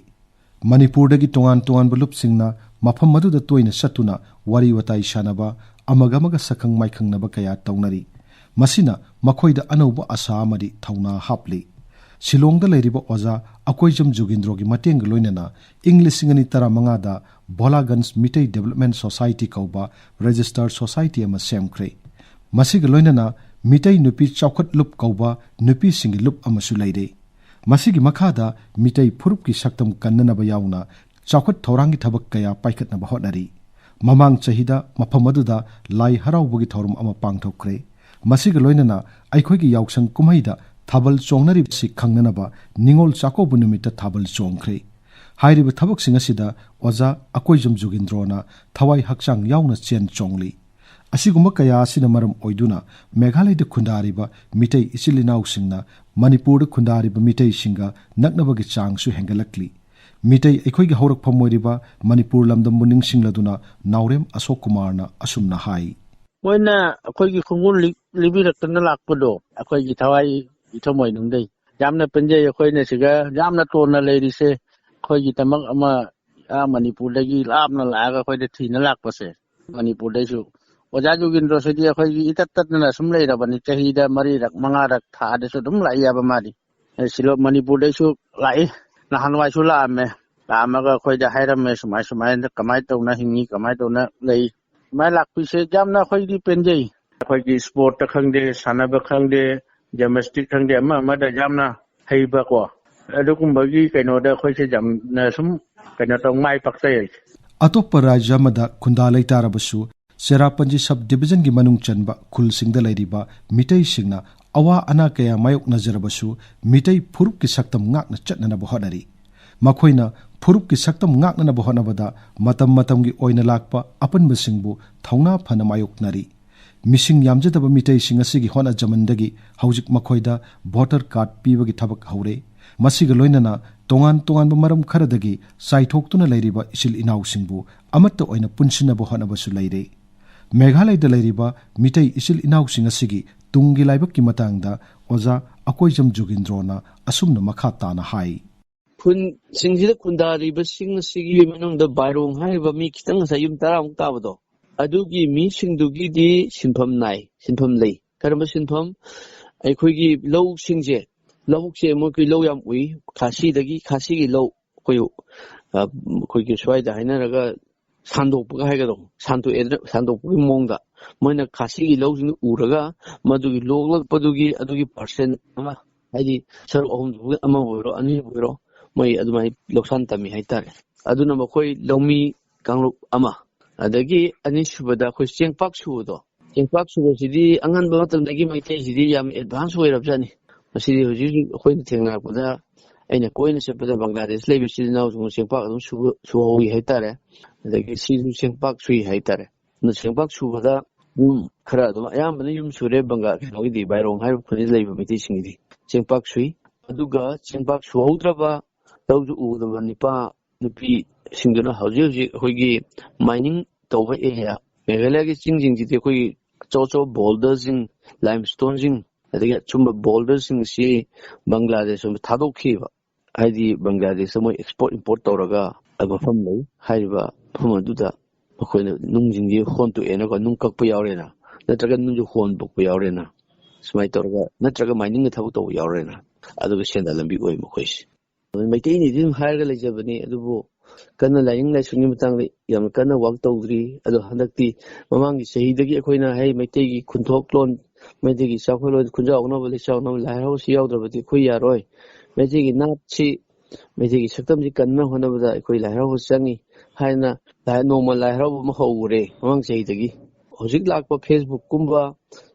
ꯃꯅꯤꯄꯨꯔꯗꯒꯤ ꯇꯣꯉꯥꯟ ꯇꯣꯉꯥꯟꯕ ꯂꯨꯞꯁꯤꯡꯅ ꯃꯐꯝ ꯑꯗꯨꯗ ꯇꯣꯏꯅ ꯆꯠꯇꯨꯅ ꯋꯥꯔꯤ ꯋꯥꯇꯥꯏ ꯁꯥꯟꯅꯕ, ꯑꯃꯒ ꯑꯃꯒ ꯁꯛꯈꯪ ꯃꯥꯏꯈꯪꯅꯕ ꯀꯌꯥ ꯇꯧꯅꯔꯤ꯫ ꯃꯁꯤꯅ ꯃꯈꯣꯏꯗ ꯑꯅꯧꯕ ꯑꯁꯥ ꯑꯃꯗꯤ ꯊꯧꯅꯥ ꯍꯥꯞꯂꯤ꯫ ꯁꯤꯂꯣꯡꯗ ꯂꯩꯔꯤꯕ ꯑꯣꯖꯥ ꯑꯀꯣꯏꯖꯝ ꯖꯨꯒꯤꯟꯗ꯭ꯔꯣꯒꯤ ꯃꯇꯦꯡꯒ ꯂꯣꯏꯅꯅ ꯏꯪ ꯂꯤꯁꯤꯡ ꯑꯅꯤ ꯇꯔꯥꯃꯉꯥꯗ ꯚꯣꯂꯥꯒꯟꯖ ꯃꯤꯇꯩ ꯗꯦꯕꯂꯞꯃꯦꯟ ꯁꯣꯁꯥꯏꯇꯤ ꯀꯧꯕ ꯔꯦꯖꯤꯁꯇꯔ ꯁꯣꯁꯥꯏꯇꯤ ꯑꯃ ꯁꯦꯝꯈ꯭ꯔꯦ꯫ ꯃꯁꯤꯒ ꯂꯣꯏꯅꯅ ꯃꯤꯇꯩ ꯅꯨꯄꯤ ꯆꯥꯎꯈꯠ ꯂꯨꯞ ꯀꯧꯕ ꯅꯨꯄꯤꯁꯤꯡꯒꯤ ꯂꯨꯞ ꯑꯃꯁꯨ ꯂꯩꯔꯦ꯫ ꯃꯁꯤꯒꯤ ꯃꯈꯥꯗ ꯃꯤꯇꯩ ꯐꯨꯔꯨꯞꯀꯤ ꯁꯛꯇꯝ ꯀꯟꯅꯅꯕ ꯌꯥꯎꯅ ꯆꯥꯎꯈꯠ ꯊꯧꯔꯥꯡꯒꯤ ꯊꯕꯛ ꯀꯌꯥ ꯄꯥꯏꯈꯠꯅꯕ ꯍꯣꯠꯅꯔꯤ꯫ ꯃꯃꯥꯡ ꯆꯍꯤꯗ ꯃꯐꯝ ꯑꯗꯨꯗ ꯂꯥꯏ ꯍꯔꯥꯎꯕꯒꯤ ꯊꯧꯔꯝ ꯑꯃ ꯄꯥꯡꯊꯣꯛꯈ꯭ꯔꯦ꯫ ꯃꯁꯤꯒ ꯂꯣꯏꯅꯅ ꯑꯩꯈꯣꯏꯒꯤ ꯌꯥꯎꯁꯪ ꯀꯨꯝꯍꯩꯗ ꯊꯥꯕꯜ ꯆꯣꯡꯅꯔꯤꯕꯁꯤ ꯈꯪꯅꯅꯕ ꯅꯤꯉꯣꯜ ꯆꯥꯛꯀꯧꯕ ꯅꯨꯃꯤꯠꯇ ꯊꯥꯕꯜ ꯆꯣꯡꯈ꯭ꯔꯦ꯫ ꯍꯥꯏꯔꯤꯕ ꯊꯕꯛꯁꯤꯡ ꯑꯁꯤꯗ ꯑꯣꯖꯥ ꯑꯀꯣꯏꯖꯝ ꯖꯨꯒꯤꯟꯗ꯭ꯔꯣꯅ ꯊꯋꯥꯏ ꯍꯛꯆꯥꯡ ꯌꯥꯎꯅ ꯆꯦꯟ ꯆꯣꯡꯂꯤ꯫ ꯑꯁꯤꯒꯨꯝꯕ ꯀꯌꯥ ꯑꯁꯤꯅ ꯃꯔꯝ ꯑꯣꯏꯗꯨꯅ ꯃꯦꯘꯥꯂꯌꯗ ꯈꯨꯟꯗꯥꯔꯤꯕ ꯃꯤꯇꯩ ꯏꯆꯤꯜ ꯏꯅꯥꯎꯁꯤꯡꯅ ꯃꯅꯤꯄꯨꯔꯗ ꯈꯨꯟꯗꯥꯔꯤꯕ ꯃꯤꯇꯩꯁꯤꯡꯒ ꯅꯛꯅꯕꯒꯤ ꯆꯥꯡꯁꯨ ꯍꯦꯟꯒꯠꯂꯛꯂꯤ꯫ ꯃꯤꯇꯩ ꯑꯩꯈꯣꯏꯒꯤ ꯍꯧꯔꯛꯐꯝ ꯑꯣꯏꯔꯤꯕ ꯃꯅꯤꯄꯨꯔ ꯂꯝꯗꯝꯕꯨ ꯅꯤꯡꯁꯤꯡꯂꯗꯨꯅ ꯅꯥꯎꯔꯦꯝ ꯑꯁꯣꯛ ꯀꯨꯃꯥꯔꯅ ꯑꯁꯨꯝꯅ ꯍꯥꯏ꯫ ꯃꯣꯏꯅ ꯑꯩꯈꯣꯏꯒꯤ ꯈꯣꯡꯒꯨꯜ ꯂꯤ-, ꯂꯤꯕꯤꯔꯛꯇꯅ ꯂꯥꯛꯄꯗꯣ ꯑꯩꯈꯣꯏꯒꯤ ꯊꯋꯥꯏ ꯏꯊꯃꯣꯏꯅꯨꯡꯗꯩ ꯌꯥꯝꯅ ꯄꯦꯟꯖꯩ꯫ ꯑꯩꯈꯣꯏꯅ ꯁꯤꯒ ꯌꯥꯝꯅ ꯇꯣꯟꯅ ꯂꯩꯔꯤꯁꯦ ꯑꯩꯈꯣꯏꯒꯤꯗꯃꯛ ꯑꯃ, ꯑꯥ, ꯃꯅꯤꯄꯨꯔꯗꯒꯤ ꯂꯥꯞꯅ ꯂꯥꯛꯑꯒ ꯑꯩꯈꯣꯏꯗ ꯊꯤꯅ ꯂꯥꯛꯄꯁꯦ꯫ ꯃꯅꯤꯄꯨꯔꯗꯩꯁꯨ ꯑꯣꯖꯥ ꯖꯣꯒꯤꯟꯗ꯭ꯔꯣꯁꯤꯗꯤ ꯑꯩꯈꯣꯏꯒꯤ ꯏꯇꯠ ꯇꯠꯇꯅ ꯁꯨꯝ ꯂꯩꯔꯕꯅꯤ꯫ ꯆꯍꯤꯗ ꯃꯔꯤꯔꯛ ꯃꯉꯥꯔꯛ ꯊꯥꯗꯁꯨ ꯑꯗꯨꯝ ꯂꯥꯛꯏ ꯍꯥꯏꯕ ꯃꯥꯗꯤ꯫ ꯑꯦ, ꯁꯤꯂꯣ-, ꯃꯅꯤꯄꯨꯔꯗꯩꯁꯨ ꯂꯥꯛꯏ꯫ ꯅꯍꯥꯟꯋꯥꯏꯁꯨ ꯂꯥꯛꯑꯝꯃꯦ꯫ ꯂꯥꯛꯑꯝꯃꯒ ꯑꯩꯈꯣꯏꯗ ꯍꯥꯏꯔꯝꯃꯦ, ꯁꯨꯃꯥꯏ ꯁꯨꯃꯥꯏꯅ ꯀꯃꯥꯏꯅ ꯇꯧꯅ ꯍꯤꯡꯉꯤ, ꯀꯃꯥꯏꯅ ꯇꯧꯅ ꯂꯩ꯫ ꯁꯨꯃꯥꯏꯅ ꯂꯥꯛꯄꯤꯁꯦ ꯌꯥꯝꯅ ꯑꯩꯈꯣꯏꯗꯤ ꯄꯦꯟꯖꯩ꯫ ꯑꯩꯈꯣꯏꯒꯤ ꯁ꯭ꯄꯣꯔꯠꯇ ꯈꯪꯗꯦ, ꯁꯥꯟꯅꯕ ꯈꯪꯗꯦ, ꯖꯤꯝꯅꯥꯁꯇꯤꯛ ꯈꯪꯗꯦ, ꯑꯃ ꯑꯃꯗ ꯌꯥꯝꯅ ꯍꯩꯕꯀꯣ, ꯑꯗꯨꯒꯨꯝꯕꯒꯤ ꯀꯩꯅꯣꯗ ꯑꯩꯈꯣꯏꯁꯦ ꯌꯥꯝꯅ ꯁꯨꯝ ꯀꯩꯅꯣ ꯇꯧ, ꯃꯥꯏ ꯄꯥꯛꯆꯩ ꯑꯩꯁꯦ꯫ ꯑꯇꯣꯞꯄ ꯔꯥꯖ꯭ꯌ ꯑꯃꯗ ꯈꯨꯟꯗꯥ ꯂꯩꯇꯥꯔꯕꯁꯨ, ꯆꯦꯔꯥꯄꯟꯖꯤ ꯁꯕ ꯗꯤꯕꯤꯖꯟꯒꯤ ꯃꯅꯨꯡ ꯆꯟꯕ ꯈꯨꯜꯁꯤꯡꯗ ꯂꯩꯔꯤꯕ ꯃꯤꯇꯩꯁꯤꯡꯅ ꯑꯋꯥ ꯑꯅꯥ ꯀꯌꯥ ꯃꯥꯌꯣꯛꯅꯖꯔꯕꯁꯨ, ꯃꯤꯇꯩ ꯐꯨꯔꯨꯞꯀꯤ ꯁꯛꯇꯝ ꯉꯥꯛꯅ ꯆꯠꯅꯅꯕ ꯍꯣꯠꯅꯔꯤ꯫ ꯃꯈꯣꯏꯅ ꯐꯨꯔꯨꯞꯀꯤ ꯁꯛꯇꯝ ꯉꯥꯛꯅꯅꯕ ꯍꯣꯠꯅꯕꯗ ꯃꯇꯝ ꯃꯇꯝꯒꯤ ꯑꯣꯏꯅ ꯂꯥꯛꯄ ꯑꯄꯟꯕꯁꯤꯡꯕꯨ ꯊꯧꯅꯥ ꯐꯅ ꯃꯥꯌꯣꯛꯅꯔꯤ꯫ ꯃꯤꯁꯤꯡ ꯌꯥꯝꯖꯗꯕ ꯃꯤꯇꯩꯁꯤꯡ ꯑꯁꯤꯒꯤ ꯍꯣꯠꯅꯖꯃꯟꯗꯒꯤ ꯍꯧꯖꯤꯛ ꯃꯈꯣꯏꯗ ꯚꯣꯇꯔ ꯀꯥꯔꯗ ꯄꯤꯕꯒꯤ ꯊꯕꯛ ꯍꯧꯔꯦ꯫ ꯃꯁꯤꯒ ꯂꯣꯏꯅꯅ ꯇꯣꯉꯥꯟ ꯇꯣꯉꯥꯟꯕ ꯃꯔꯝ ꯈꯔꯗꯒꯤ ꯆꯥꯏꯊꯣꯛꯇꯨꯅ ꯂꯩꯔꯤꯕ ꯏꯆꯤꯜ ꯏꯅꯥꯎꯁꯤꯡꯕꯨ ꯑꯃꯠꯇ ꯑꯣꯏꯅ ꯄꯨꯟꯁꯤꯟꯅꯕ ꯍꯣꯠꯅꯕꯁꯨ ꯂꯩꯔꯦ꯫ ꯃꯦꯘꯥꯂꯌꯗ ꯂꯩꯔꯤꯕ ꯃꯤꯇꯩ ꯏꯆꯤꯜ ꯏꯅꯥꯎꯁꯤꯡ ꯑꯁꯤꯒꯤ ꯇꯨꯡꯒꯤ ꯂꯥꯏꯕꯛꯀꯤ ꯃꯇꯥꯡꯗ ꯑꯣꯖꯥ ꯑꯀꯣꯏꯖꯝ ꯖꯣꯒꯤꯟꯗ꯭ꯔꯣꯅ ꯑꯁꯨꯝꯅ ꯃꯈꯥ ꯇꯥꯅ ꯍꯥꯏ꯫ ꯈꯨꯟꯁꯤꯡꯁꯤꯗ ꯈꯨꯟꯗꯥꯔꯤꯕꯁꯤꯡ ꯑꯁꯤꯒꯤ ꯃꯅꯨꯡꯗ ꯕꯥꯏꯔꯣꯡ ꯍꯥꯏꯔꯤꯕ ꯃꯤ ꯈꯤꯇꯪ, ꯉꯁꯥꯏ ꯌꯨꯝ ꯇꯔꯥꯃꯨꯛ ꯇꯥꯕꯗꯣ, ꯑꯗꯨꯒꯤ ꯃꯤꯁꯤꯡꯗꯨꯒꯤꯗꯤ ꯁꯤꯟꯐꯝ ꯅꯥꯏ, ꯁꯤꯟꯐꯝ ꯂꯩ꯫ ꯀꯔꯝꯕ ꯁꯤꯟꯐꯝ? ꯑꯩꯈꯣꯏꯒꯤ ꯂꯧꯁꯤꯡꯁꯦ, ꯂꯧꯕꯨꯛꯁꯦ ꯃꯣꯏꯒꯤ ꯂꯧ ꯌꯥꯝ ꯎꯏ, ꯈꯥꯁꯤꯗꯒꯤ, ꯈꯥꯁꯤꯒꯤ ꯂꯧ ꯑꯩꯈꯣꯏ, ꯑ, ꯑꯩꯈꯣꯏꯒꯤ ꯁ꯭ꯋꯥꯏꯗ ꯍꯥꯏꯅꯔꯒ ꯁꯥꯟꯗꯣꯛꯄꯒ ꯍꯥꯏꯒꯗ꯭ꯔꯣ, ꯁꯥꯟꯗꯣꯛꯑꯦꯗꯅ, ꯁꯥꯟꯗꯣꯛꯄꯒꯤ ꯃꯑꯣꯡꯗ ꯃꯣꯏꯅ ꯈꯥꯁꯤꯒꯤ ꯂꯧꯁꯤꯡꯗꯨ ꯎꯔꯒ ꯃꯗꯨꯒꯤ ꯂꯣꯛꯂꯛꯄꯗꯨꯒꯤ ꯑꯗꯨꯒꯤ ꯄꯥꯔꯁꯦꯟ ꯑꯃ, ꯍꯥꯏꯗꯤ ꯁꯔꯨꯛ ꯑꯍꯨꯝ ꯑꯃ ꯑꯣꯏꯔꯣ, ꯑꯅꯤ ꯑꯣꯏꯔꯣ, ꯃꯣꯏ ꯑꯗꯨꯃꯥꯏꯅ ꯂꯧꯁꯥꯟ ꯇꯝꯃꯤ ꯍꯥꯏꯇꯥꯔꯦ꯫ ꯑꯗꯨꯅ ꯃꯈꯣꯏ ꯂꯧꯃꯤ ꯀꯥꯡꯂꯨꯞ ꯑꯃ꯫ ꯑꯗꯒꯤ ꯑꯅꯤꯁꯨꯕꯗ ꯑꯩꯈꯣꯏ ꯆꯦꯡꯄꯥꯛ ꯁꯨꯕꯗꯣ, ꯆꯦꯡꯄꯥꯛ ꯁꯨꯕꯁꯤꯗꯤ ꯑꯉꯟꯕ ꯃꯇꯝꯗꯒꯤ ꯃꯩꯇꯩꯁꯤꯗꯤ ꯌꯥꯝ ꯑꯦꯗꯚꯥꯟꯁ ꯑꯣꯏꯔꯕꯖꯥꯠꯅꯤ꯫ ꯃꯁꯤꯗꯤ ꯍꯧꯖꯤꯛ ꯍꯧꯖꯤꯛ ꯑꯩꯈꯣꯏꯅ ꯊꯦꯡꯅꯔꯛꯄꯗ, ꯑꯩꯅ ꯀꯣꯏꯅ ꯆꯠꯄꯗ ꯕꯪꯒ꯭ꯂꯥꯗꯦꯁ ꯂꯩꯕ ꯏꯆꯤꯜ ꯏꯅꯥꯎꯁꯤꯡꯅ ꯆꯦꯡꯄꯥꯛ ꯑꯗꯨꯝ ꯁꯨꯕ-, ꯁꯨꯍꯧꯋꯤ ꯍꯥꯏꯇꯥꯔꯦ꯫ ꯑꯗꯒꯤ ꯁꯤꯁꯨ ꯆꯦꯡꯄꯥꯛ ꯁꯨꯏ ꯍꯥꯏꯇꯥꯔꯦ꯫ ꯑꯗꯨ ꯆꯦꯡꯄꯥꯛ ꯁꯨꯕꯗ ꯌꯨꯝ ꯈꯔ ꯑꯗꯨꯝ ꯑꯌꯥꯝꯕꯅ ꯌꯨꯝ ꯁꯨꯔꯦ ꯕꯪꯒꯥ ꯀꯩꯅꯣꯒꯤꯗꯤ, ꯕꯥꯏꯔꯣꯡ ꯍꯥꯏꯔꯤꯕ ꯈꯨꯟꯁꯤꯗ ꯂꯩꯕ ꯃꯩꯇꯩꯁꯤꯡꯒꯤꯗꯤ ꯆꯦꯡꯄꯥꯛ ꯁꯨꯏ꯫ ꯑꯗꯨꯒ ꯆꯦꯡꯄꯥꯛ ꯁꯨꯍꯧꯗ꯭ꯔꯕ, ꯂꯧꯁꯨ ꯎꯗꯕ ꯅꯤꯄꯥ ꯅꯨꯄꯤꯁꯤꯡꯗꯨꯅ ꯍꯧꯖꯤꯛ ꯍꯧꯖꯤꯛ ꯑꯩꯈꯣꯏꯒꯤ ꯃꯥꯏꯅꯤꯡ ꯇꯧꯕ ꯑꯦꯔꯤꯌꯥ, ꯃꯦꯘꯥꯂꯌꯥꯒꯤ ꯆꯤꯡꯁꯤꯡꯁꯤꯗꯤ ꯑꯩꯈꯣꯏꯒꯤ ꯑꯆꯧ ꯑꯆꯧꯕ ꯕꯣꯜꯗꯔꯁꯤꯡ, ꯂꯥꯏꯝꯁ꯭ꯇꯣꯟꯁꯤꯡ, ꯑꯗꯒꯤ ꯑꯆꯨꯝꯕ ꯕꯣꯜꯗꯔꯁꯤꯡꯁꯤ ꯕꯪꯒ꯭ꯂꯥꯗꯦꯁ ꯔꯣꯝꯗ ꯊꯥꯗꯣꯛꯈꯤꯕ꯫ ꯍꯥꯏꯗꯤ ꯕꯪꯒ꯭ꯂꯥꯗꯦꯁꯇ ꯃꯣꯏ ꯑꯦꯛꯁꯄꯣꯔꯠ ꯏꯝꯄꯣꯔꯠ ꯇꯧꯔꯒ ꯃꯐꯝ ꯂꯩ꯫ ꯍꯥꯏꯔꯤꯕ ꯃꯐꯝ ꯑꯗꯨꯗ ꯃꯈꯣꯏꯅ ꯅꯨꯡꯁꯤꯡꯁꯤ ꯍꯣꯟꯇꯣꯛꯑꯦꯅꯀꯣ, ꯅꯨꯡ ꯀꯛꯄ ꯌꯥꯎꯔꯦꯅ, ꯅꯠꯇ꯭ꯔꯒ ꯅꯨꯡꯁꯨ ꯍꯣꯟꯗꯣꯛꯄ ꯌꯥꯎꯔꯦꯅ, ꯁꯨꯃꯥꯏꯅ ꯇꯧꯔꯒ, ꯅꯠꯇ꯭ꯔꯒ ꯃꯥꯏꯅꯤꯡꯒꯤ ꯊꯕꯛ ꯇꯧꯕ ꯌꯥꯎꯔꯦꯅ, ꯑꯗꯨꯒ ꯁꯦꯟꯗꯥꯟ ꯂꯝꯕꯤ ꯑꯣꯏ ꯃꯈꯣꯏꯁꯦ꯫ ꯃꯩꯇꯩꯅꯤꯗꯤ ꯑꯗꯨꯝ ꯍꯥꯏꯔꯒ ꯂꯩꯖꯕꯅꯤ, ꯑꯗꯨꯕꯨ ꯀꯟꯅ ꯂꯥꯏꯅꯤꯡ ꯂꯥꯏꯁꯣꯟꯒꯤ ꯃꯇꯥꯡꯗ ꯌꯥꯝꯅ ꯀꯟꯅ ꯋꯥꯛ ꯇꯧꯗ꯭ꯔꯤ꯫ ꯑꯗꯣ ꯍꯟꯗꯛꯇꯤ ꯃꯃꯥꯡꯒꯤ ꯆꯍꯤꯗꯒꯤ ꯑꯩꯈꯣꯏꯅ ꯍꯥꯏ ꯃꯩꯇꯩꯒꯤ ꯈꯨꯟꯊꯣꯛꯂꯣꯟ, ꯃꯩꯇꯩꯒꯤ ꯆꯥꯎꯈꯠꯂꯣꯟ, ꯈꯨꯟꯖꯥꯎꯅꯕ ꯂꯩꯆꯥꯎꯅꯕ ꯂꯥꯏ ꯍꯔꯥꯎꯕꯁꯤ ꯌꯥꯎꯗ꯭ꯔꯕꯗꯤ ꯑꯩꯈꯣꯏ ꯌꯥꯔꯣꯏ꯫ ꯃꯩꯇꯩꯒꯤ ꯅꯥꯠꯁꯤ, ꯃꯩꯇꯩꯒꯤ ꯁꯛꯇꯝꯁꯤ ꯀꯟꯅ ꯍꯣꯠꯅꯕꯗ ꯑꯩꯈꯣꯏ ꯂꯥꯏ ꯍꯔꯥꯎꯕ ꯆꯪꯉꯤ ꯍꯥꯏꯅ ꯂꯥꯏ-, ꯅꯣꯡꯃ ꯂꯥꯏ ꯍꯔꯥꯎꯕ ꯑꯃ ꯍꯧꯈ꯭ꯔꯦ ꯃꯃꯥꯡ ꯆꯍꯤꯗꯒꯤ꯫ ꯍꯧꯖꯤꯛ ꯂꯥꯛꯄ Facebook ꯀꯨꯝꯕ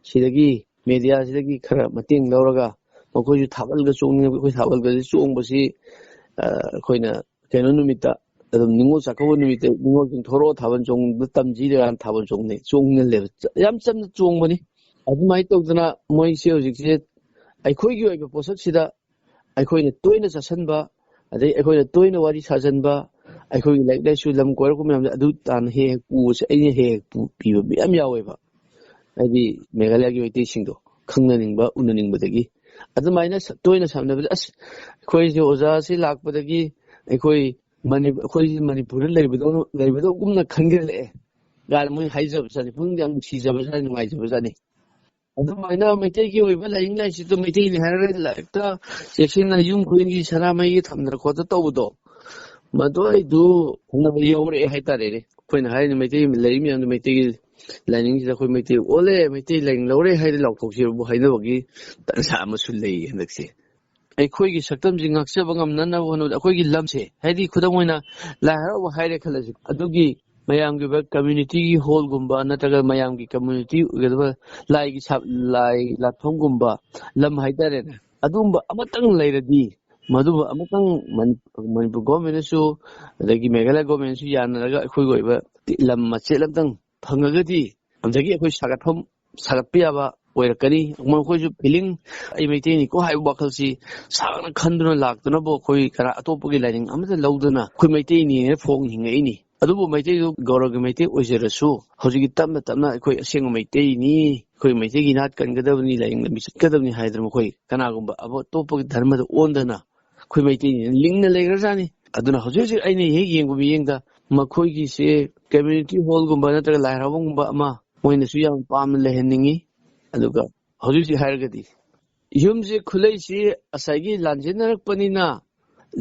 ꯁꯤꯗꯒꯤ, ꯃꯦꯗꯤꯌꯥꯁꯤꯗꯒꯤ ꯈꯔ ꯃꯇꯦꯡ ꯂꯧꯔꯒ ꯃꯈꯣꯏꯁꯨ ꯊꯥꯕꯜꯒ ꯆꯣꯡꯅꯤꯡꯉꯦ꯫ ꯑꯩꯈꯣꯏ ꯊꯥꯕꯜꯒꯁꯦ ꯆꯣꯡꯕꯁꯤ, ꯑ, ꯑꯩꯈꯣꯏꯅ ꯀꯩꯅꯣ ꯅꯨꯃꯤꯠꯇ, ꯑꯗꯨꯝ ꯅꯤꯉꯣꯜ ꯆꯥꯛꯀꯧꯕ ꯅꯨꯃꯤꯠꯇ ꯅꯤꯉꯣꯜꯁꯤꯡ ꯊꯣꯔꯛꯑꯣ ꯊꯥꯕꯜ ꯆꯣꯡꯕ ꯇꯝꯁꯤꯔ ꯀꯥꯏꯅ ꯊꯥꯕꯜ ꯆꯣꯡꯅꯩ, ꯆꯣꯡꯍꯜꯂꯦꯕ꯫ ꯌꯥꯝ ꯆꯝꯅ ꯆꯣꯡꯕꯅꯤ꯫ ꯑꯗꯨꯃꯥꯏꯅ ꯇꯧꯗꯅ ꯃꯣꯏꯁꯦ ꯍꯧꯖꯤꯛꯁꯦ ꯑꯩꯈꯣꯏꯒꯤ ꯑꯣꯏꯕ ꯄꯣꯠꯁꯛꯁꯤꯗ ꯑꯩꯈꯣꯏꯅ ꯇꯣꯏꯅ ꯆꯥꯁꯤꯟꯕ, ꯑꯗꯩ ꯑꯩꯈꯣꯏꯅ ꯇꯣꯏꯅ ꯋꯥꯔꯤ ꯁꯥꯖꯟꯕ, ꯑꯩꯈꯣꯏꯒꯤ ꯂꯥꯏꯔꯤꯛ ꯂꯥꯏꯁꯨ ꯂꯝ ꯀꯣꯏꯔꯛꯄ ꯃꯌꯥꯝꯁꯦ ꯑꯗꯨ ꯇꯥꯟꯅ ꯍꯦꯛ ꯍꯦꯛ ꯄꯨꯕꯁꯦ ꯑꯩꯅ ꯍꯦꯛ ꯍꯦꯛ ꯄꯨ-, ꯄꯤꯕ ꯃꯌꯥꯝ ꯌꯥꯎꯋꯦꯕ꯫ ꯍꯥꯏꯗꯤ ꯃꯦꯘꯥꯂꯌꯥꯒꯤ ꯃꯩꯇꯩꯁꯤꯡꯗꯣ ꯈꯪꯅꯅꯤꯡꯕ, ꯎꯅꯅꯤꯡꯕꯗꯒꯤ꯫ ꯑꯗꯨꯃꯥꯏꯅ ꯁ-, ꯇꯣꯏꯅ ꯁꯥꯟꯅꯕꯗ, "ꯑꯁ, ꯑꯩꯈꯣꯏꯁꯦ ꯑꯣꯖꯥꯁꯤ ꯂꯥꯛꯄꯗꯒꯤ ꯑꯩꯈꯣꯏ ꯃꯅꯤ-, ꯑꯩꯈꯣꯏꯁꯦ ꯃꯅꯤꯄꯨꯔꯗ ꯂꯩꯕꯗꯧꯅ, ꯂꯩꯕꯗꯧꯒꯨꯝꯅ ꯈꯟꯒꯠꯂꯛꯑꯦ" ꯀꯥꯏꯅ ꯃꯣꯏ ꯍꯥꯏꯖꯕꯖꯥꯠꯅꯤ꯫ ꯄꯨꯛꯅꯤꯡꯗꯤ ꯌꯥꯝ ꯅꯨꯡꯁꯤꯖꯕꯖꯥꯠꯅꯤ, ꯅꯨꯡꯉꯥꯏꯖꯕꯖꯥꯠꯅꯤ꯫ ꯑꯗꯨꯃꯥꯏꯅ ꯃꯩꯇꯩꯒꯤ ꯑꯣꯏꯕ ꯂꯥꯏꯅꯤꯡ ꯂꯥꯏꯁꯤꯗꯣ ꯃꯩꯇꯩꯅꯤ ꯍꯥꯏꯔꯒ ꯂꯥꯏꯔꯤꯛꯇ ꯆꯦꯛꯁꯤꯟꯅ ꯌꯨꯝ ꯈꯨꯗꯤꯡꯒꯤ ꯁꯅꯥꯃꯍꯤꯒꯤ ꯊꯝꯗꯅ ꯈꯣꯠꯇꯅ ꯇꯧꯕꯗꯣ, ꯃꯗꯨ ꯑꯩꯗꯨ ꯈꯪꯅꯕ ꯌꯧꯔꯛꯑꯦ ꯍꯥꯏꯇꯥꯔꯦꯅꯦ꯫ ꯑꯩꯈꯣꯏꯅ ꯍꯥꯏꯔꯤꯅ ꯃꯩꯇꯩ ꯂꯩꯔꯤ ꯃꯌꯥꯝꯗꯣ ꯃꯩꯇꯩꯒꯤ ꯂꯥꯏꯅꯤꯡꯁꯤꯗ ꯑꯩꯈꯣꯏ ꯃꯩꯇꯩ ꯑꯣꯜꯂꯦ, ꯃꯩꯇꯩ ꯂꯥꯏꯅꯤꯡ ꯂꯧꯔꯦ ꯍꯥꯏꯗꯤ ꯂꯥꯎꯊꯣꯛꯁꯤꯕꯨ ꯍꯥꯏꯅꯕꯒꯤ ꯇꯥꯟꯖꯥ ꯑꯃꯁꯨ ꯂꯩ ꯍꯟꯗꯛꯁꯦ꯫ ꯑꯩꯈꯣꯏꯒꯤ ꯁꯛꯇꯝꯁꯤ ꯉꯥꯛꯆꯕ ꯉꯝꯅꯅꯕ ꯍꯣꯠꯅꯕꯗ ꯑꯩꯈꯣꯏꯒꯤ ꯂꯝꯁꯦ, ꯍꯥꯏꯗꯤ ꯈꯨꯗꯝ ꯑꯣꯏꯅ ꯂꯥꯏ ꯍꯔꯥꯎꯕ ꯍꯥꯏꯔꯦ ꯈꯜꯂꯁꯤ, ꯑꯗꯨꯒꯤ ꯃꯌꯥꯝꯒꯤ ꯑꯣꯏꯕ ꯀꯝꯃ꯭ꯌꯨꯅꯤꯇꯤꯒꯤ ꯍꯣꯜꯒꯨꯝꯕ ꯅꯠꯇ꯭ꯔꯒ ꯃꯌꯥꯝꯒꯤ ꯀꯝꯃ꯭ꯌꯨꯅꯤꯇꯤ ꯑꯣꯏꯒꯗꯕ ꯂꯥꯏꯒꯤ ꯁꯥ-, ꯂꯥꯏ ꯂꯥꯠꯐꯝꯒꯨꯝꯕ ꯂꯝ ꯍꯥꯏꯇꯥꯔꯦꯅꯦ, ꯑꯗꯨꯒꯨꯝꯕ ꯑꯃꯇꯪ ꯂꯩꯔꯗꯤ, ꯃꯗꯨꯕꯨ ꯑꯃꯇꯪ ꯃꯅꯤ-, ꯃꯅꯤꯄꯨꯔ ꯒꯣꯔꯃꯦꯟꯅꯁꯨ ꯑꯗꯒꯤ ꯃꯦꯘꯥꯂꯌꯥ ꯒꯣꯔꯃꯦꯟꯅꯁꯨ ꯌꯥꯅꯔꯒ ꯑꯩꯈꯣꯏꯒꯤ ꯑꯣꯏꯕ ꯂꯝ ꯃꯆꯦꯠ ꯑꯃꯇꯪ ꯐꯪꯉꯒꯗꯤ ꯑꯗꯒꯤ ꯑꯩꯈꯣꯏ ꯁꯥꯒꯠꯐꯝ ꯁꯥꯒꯠꯄ ꯌꯥꯕ ꯑꯣꯏꯔꯛꯀꯅꯤ꯫ ꯃꯈꯣꯏꯁꯨ ꯐꯤꯂꯤꯡ, "ꯑꯩ ꯃꯩꯇꯩꯅꯤꯀꯣ" ꯍꯥꯏꯕ ꯋꯥꯈꯜꯁꯤ ꯁꯥꯡꯅ ꯈꯟꯗꯨꯅ ꯂꯥꯛꯇꯅꯕꯨ ꯑꯩꯈꯣꯏ ꯀꯅꯥ ꯑꯇꯣꯞꯄꯒꯤ ꯂꯥꯏꯅꯤꯡ ꯑꯃꯠꯇ ꯂꯧꯗꯅ ꯑꯩꯈꯣꯏ ꯃꯩꯇꯩꯅꯤꯅ ꯐꯣꯡ ꯍꯤꯡꯉꯛꯏꯅꯤ꯫ ꯑꯗꯨꯕꯨ ꯃꯩꯇꯩꯗꯨ ꯒꯧꯔꯒꯤ ꯃꯩꯇꯩ ꯑꯣꯏꯖꯔꯁꯨ, ꯍꯧꯖꯤꯛꯇꯤ ꯇꯞꯅ ꯇꯞꯅ ꯑꯩꯈꯣꯏ ꯑꯁꯦꯡꯕ ꯃꯩꯇꯩꯅꯤ, ꯑꯩꯈꯣꯏ ꯃꯩꯇꯩꯒꯤ ꯅꯥꯠ ꯀꯟꯒꯗꯕꯅꯤ, ꯂꯥꯏꯅꯤꯡ ꯂꯝꯕꯤ ꯆꯠꯀꯗꯕꯅꯤ ꯍꯥꯏꯗꯅ ꯃꯈꯣꯏ ꯀꯅꯥꯒꯨꯝꯕ ꯑꯃ ꯑꯇꯣꯞꯄꯒꯤ ꯙꯔꯃꯗ ꯑꯣꯟꯗꯅ ꯑꯩꯈꯣꯏ ꯃꯩꯇꯩꯅꯤꯅ ꯂꯤꯡꯅ ꯂꯩꯈ꯭ꯔꯖꯥꯠꯅꯤ꯫ ꯑꯗꯨꯅ ꯍꯧꯖꯤꯛ ꯍꯧꯖꯤꯛ ꯑꯩꯅ ꯍꯦꯛ ꯌꯦꯡꯕ ꯃꯤꯠꯌꯦꯡꯗ ꯃꯈꯣꯏꯒꯤꯁꯦ ꯀꯝꯃ꯭ꯌꯨꯅꯤꯇꯤ ꯍꯣꯜꯒꯨꯝꯕ ꯅꯠꯇ꯭ꯔꯒ ꯂꯥꯏ ꯍꯔꯥꯎꯐꯝꯒꯨꯝꯕ ꯑꯃ ꯃꯣꯏꯅꯁꯨ ꯌꯥꯝ ꯄꯥꯝꯅ ꯂꯩꯍꯟꯅꯤꯡꯉꯤ꯫ ꯑꯗꯨꯒ ꯍꯧꯖꯤꯛ ꯍꯧꯖꯤꯛ ꯍꯥꯏꯔꯒꯗꯤ ꯌꯨꯝꯁꯦ ꯈꯨꯂꯩꯁꯤ ꯉꯁꯥꯏꯒꯤ ꯂꯥꯟꯖꯦꯟꯅꯔꯛꯄꯅꯤꯅ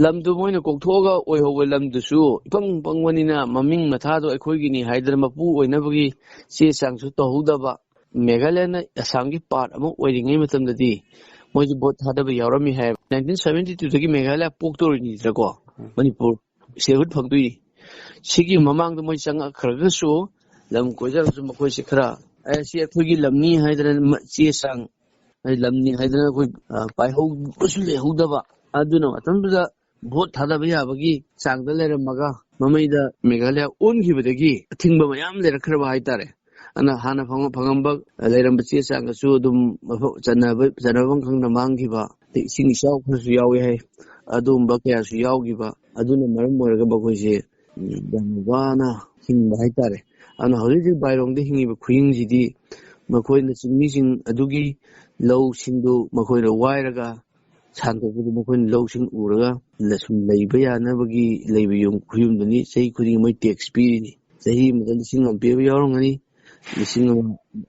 ꯂꯝꯗꯨ ꯃꯣꯏꯅ ꯀꯣꯛꯊꯣꯛꯑꯒ ꯑꯣꯏꯍꯧꯕ ꯂꯝꯗꯨꯁꯨ ꯏꯄꯪ ꯄꯪꯕꯅꯤꯅ ꯃꯃꯤꯡ ꯃꯊꯥꯗꯣ ꯑꯩꯈꯣꯏꯒꯤꯅꯤ ꯍꯥꯏꯗꯅ ꯃꯄꯨ ꯑꯣꯏꯅꯕꯒꯤ ꯆꯦ ꯆꯥꯡꯁꯨ ꯇꯧꯍꯧꯗꯕ꯫ ꯃꯦꯘꯥꯂꯌꯅ ꯑꯁꯥꯝꯒꯤ ꯄꯥꯔꯠ ꯑꯃ ꯑꯣꯏꯔꯤꯉꯩ ꯃꯇꯝꯗꯗꯤ ꯃꯣꯏꯁꯨ ꯚꯣꯠ ꯊꯥꯗꯕ ꯌꯥꯎꯔꯝꯃꯤ ꯍꯥꯏ꯫ ꯅꯥꯏꯟꯇꯤꯟ ꯁꯚꯦꯟꯇꯤ ꯇꯨꯗꯒꯤ ꯃꯦꯘꯥꯂꯌ ꯄꯣꯛꯇꯧꯔꯤꯅꯤꯗꯅꯀꯣ, ꯃꯅꯤꯄꯨꯔ ꯁꯦꯍꯨꯠ ꯐꯪꯗꯣꯏꯅꯤ꯫ ꯁꯤꯒꯤ ꯃꯃꯥꯡꯗ ꯃꯣꯏ ꯆꯪꯉꯛꯈ꯭ꯔꯒꯁꯨ ꯂꯝ ꯀꯣꯏꯖꯔꯒꯁꯨ ꯃꯈꯣꯏꯁꯦ ꯈꯔ, "ꯑꯦ, ꯁꯤ ꯑꯩꯈꯣꯏꯒꯤ ꯂꯝꯅꯤ" ꯍꯥꯏꯗꯅ ꯃ-, ꯆꯦ ꯆꯥꯡ, ꯑꯩ ꯂꯝꯅꯤ ꯍꯥꯏꯗꯅ ꯑꯩꯈꯣꯏ, ꯑ, ꯄꯥꯏꯍꯧꯕꯁꯨ ꯂꯩꯍꯧꯗꯕ꯫ ꯑꯗꯨꯅ ꯃꯇꯝꯗꯨꯗ ꯚꯣꯠ ꯊꯥꯗꯕ ꯌꯥꯕꯒꯤ ꯆꯥꯡꯗ ꯂꯩꯔꯝꯃꯒ ꯃꯃꯩꯗ ꯃꯦꯘꯥꯂꯌꯥ ꯑꯣꯟꯈꯤꯕꯗꯒꯤ ꯑꯊꯤꯡꯕ ꯃꯌꯥꯝ ꯂꯩꯔꯛꯈ꯭ꯔꯕ ꯍꯥꯏꯇꯥꯔꯦ꯫ ꯑꯗꯨꯅ ꯍꯥꯟꯅ ꯐꯪ-, ꯐꯪꯉꯝꯕ ꯂꯩꯔꯝꯕ ꯆꯦ ꯆꯥꯡꯒꯁꯨ ꯑꯗꯨꯝ ꯃꯐꯝ ꯆꯟꯅꯕ, ꯆꯟꯅꯐꯝ ꯈꯪꯗ ꯃꯥꯡꯈꯤꯕ, ꯑꯗꯩ ꯏꯁꯤꯡ ꯏꯆꯥꯎ ꯈꯔꯁꯨ ꯌꯥꯎꯏ ꯍꯥꯏ꯫ ꯑꯗꯨꯒꯨꯝꯕ ꯀꯌꯥꯁꯨ ꯌꯥꯎꯈꯤꯕ꯫ ꯑꯗꯨꯅ ꯃꯔꯝ ꯑꯣꯏꯔꯒ ꯃꯈꯣꯏꯁꯦ, ꯎꯝ, ꯌꯥꯝꯅ ꯋꯥꯅ ꯍꯤꯡꯕ ꯍꯥꯏꯇꯥꯔꯦ꯫ ꯑꯗꯨꯅ ꯍꯧꯖꯤꯛ ꯍꯧꯖꯤꯛ ꯕꯥꯏꯔꯣꯡꯗ ꯍꯤꯡꯉꯤꯕ ꯈꯨꯍꯤꯡꯁꯤꯗꯤ ꯃꯈꯣꯏꯅ ꯆꯤꯡꯃꯤꯁꯤꯡ ꯑꯗꯨꯒꯤ ꯂꯧꯁꯤꯡꯗꯨ ꯃꯈꯣꯏꯅ ꯋꯥꯏꯔꯒ ꯁꯥꯟꯗꯣꯛꯄꯗꯨ ꯃꯈꯣꯏꯅ ꯂꯧꯁꯤꯡ ꯎꯔꯒ ꯁꯨꯝ ꯂꯩꯕ ꯌꯥꯅꯕꯒꯤ ꯂꯩꯕ ꯌꯨꯝ ꯈꯨꯌꯨꯝꯗꯨꯅꯤ꯫ ꯆꯍꯤ ꯈꯨꯗꯤꯡꯒꯤ ꯃꯣꯏ ꯇꯦꯛꯁ ꯄꯤꯔꯤꯅꯤ꯫ ꯆꯍꯤ ꯑꯃꯗ ꯂꯤꯁꯤꯡ ꯑꯃ ꯄꯤꯕ ꯌꯥꯎꯔꯝꯒꯅꯤ꯫ ꯂꯤꯁꯤꯡ ꯑꯃ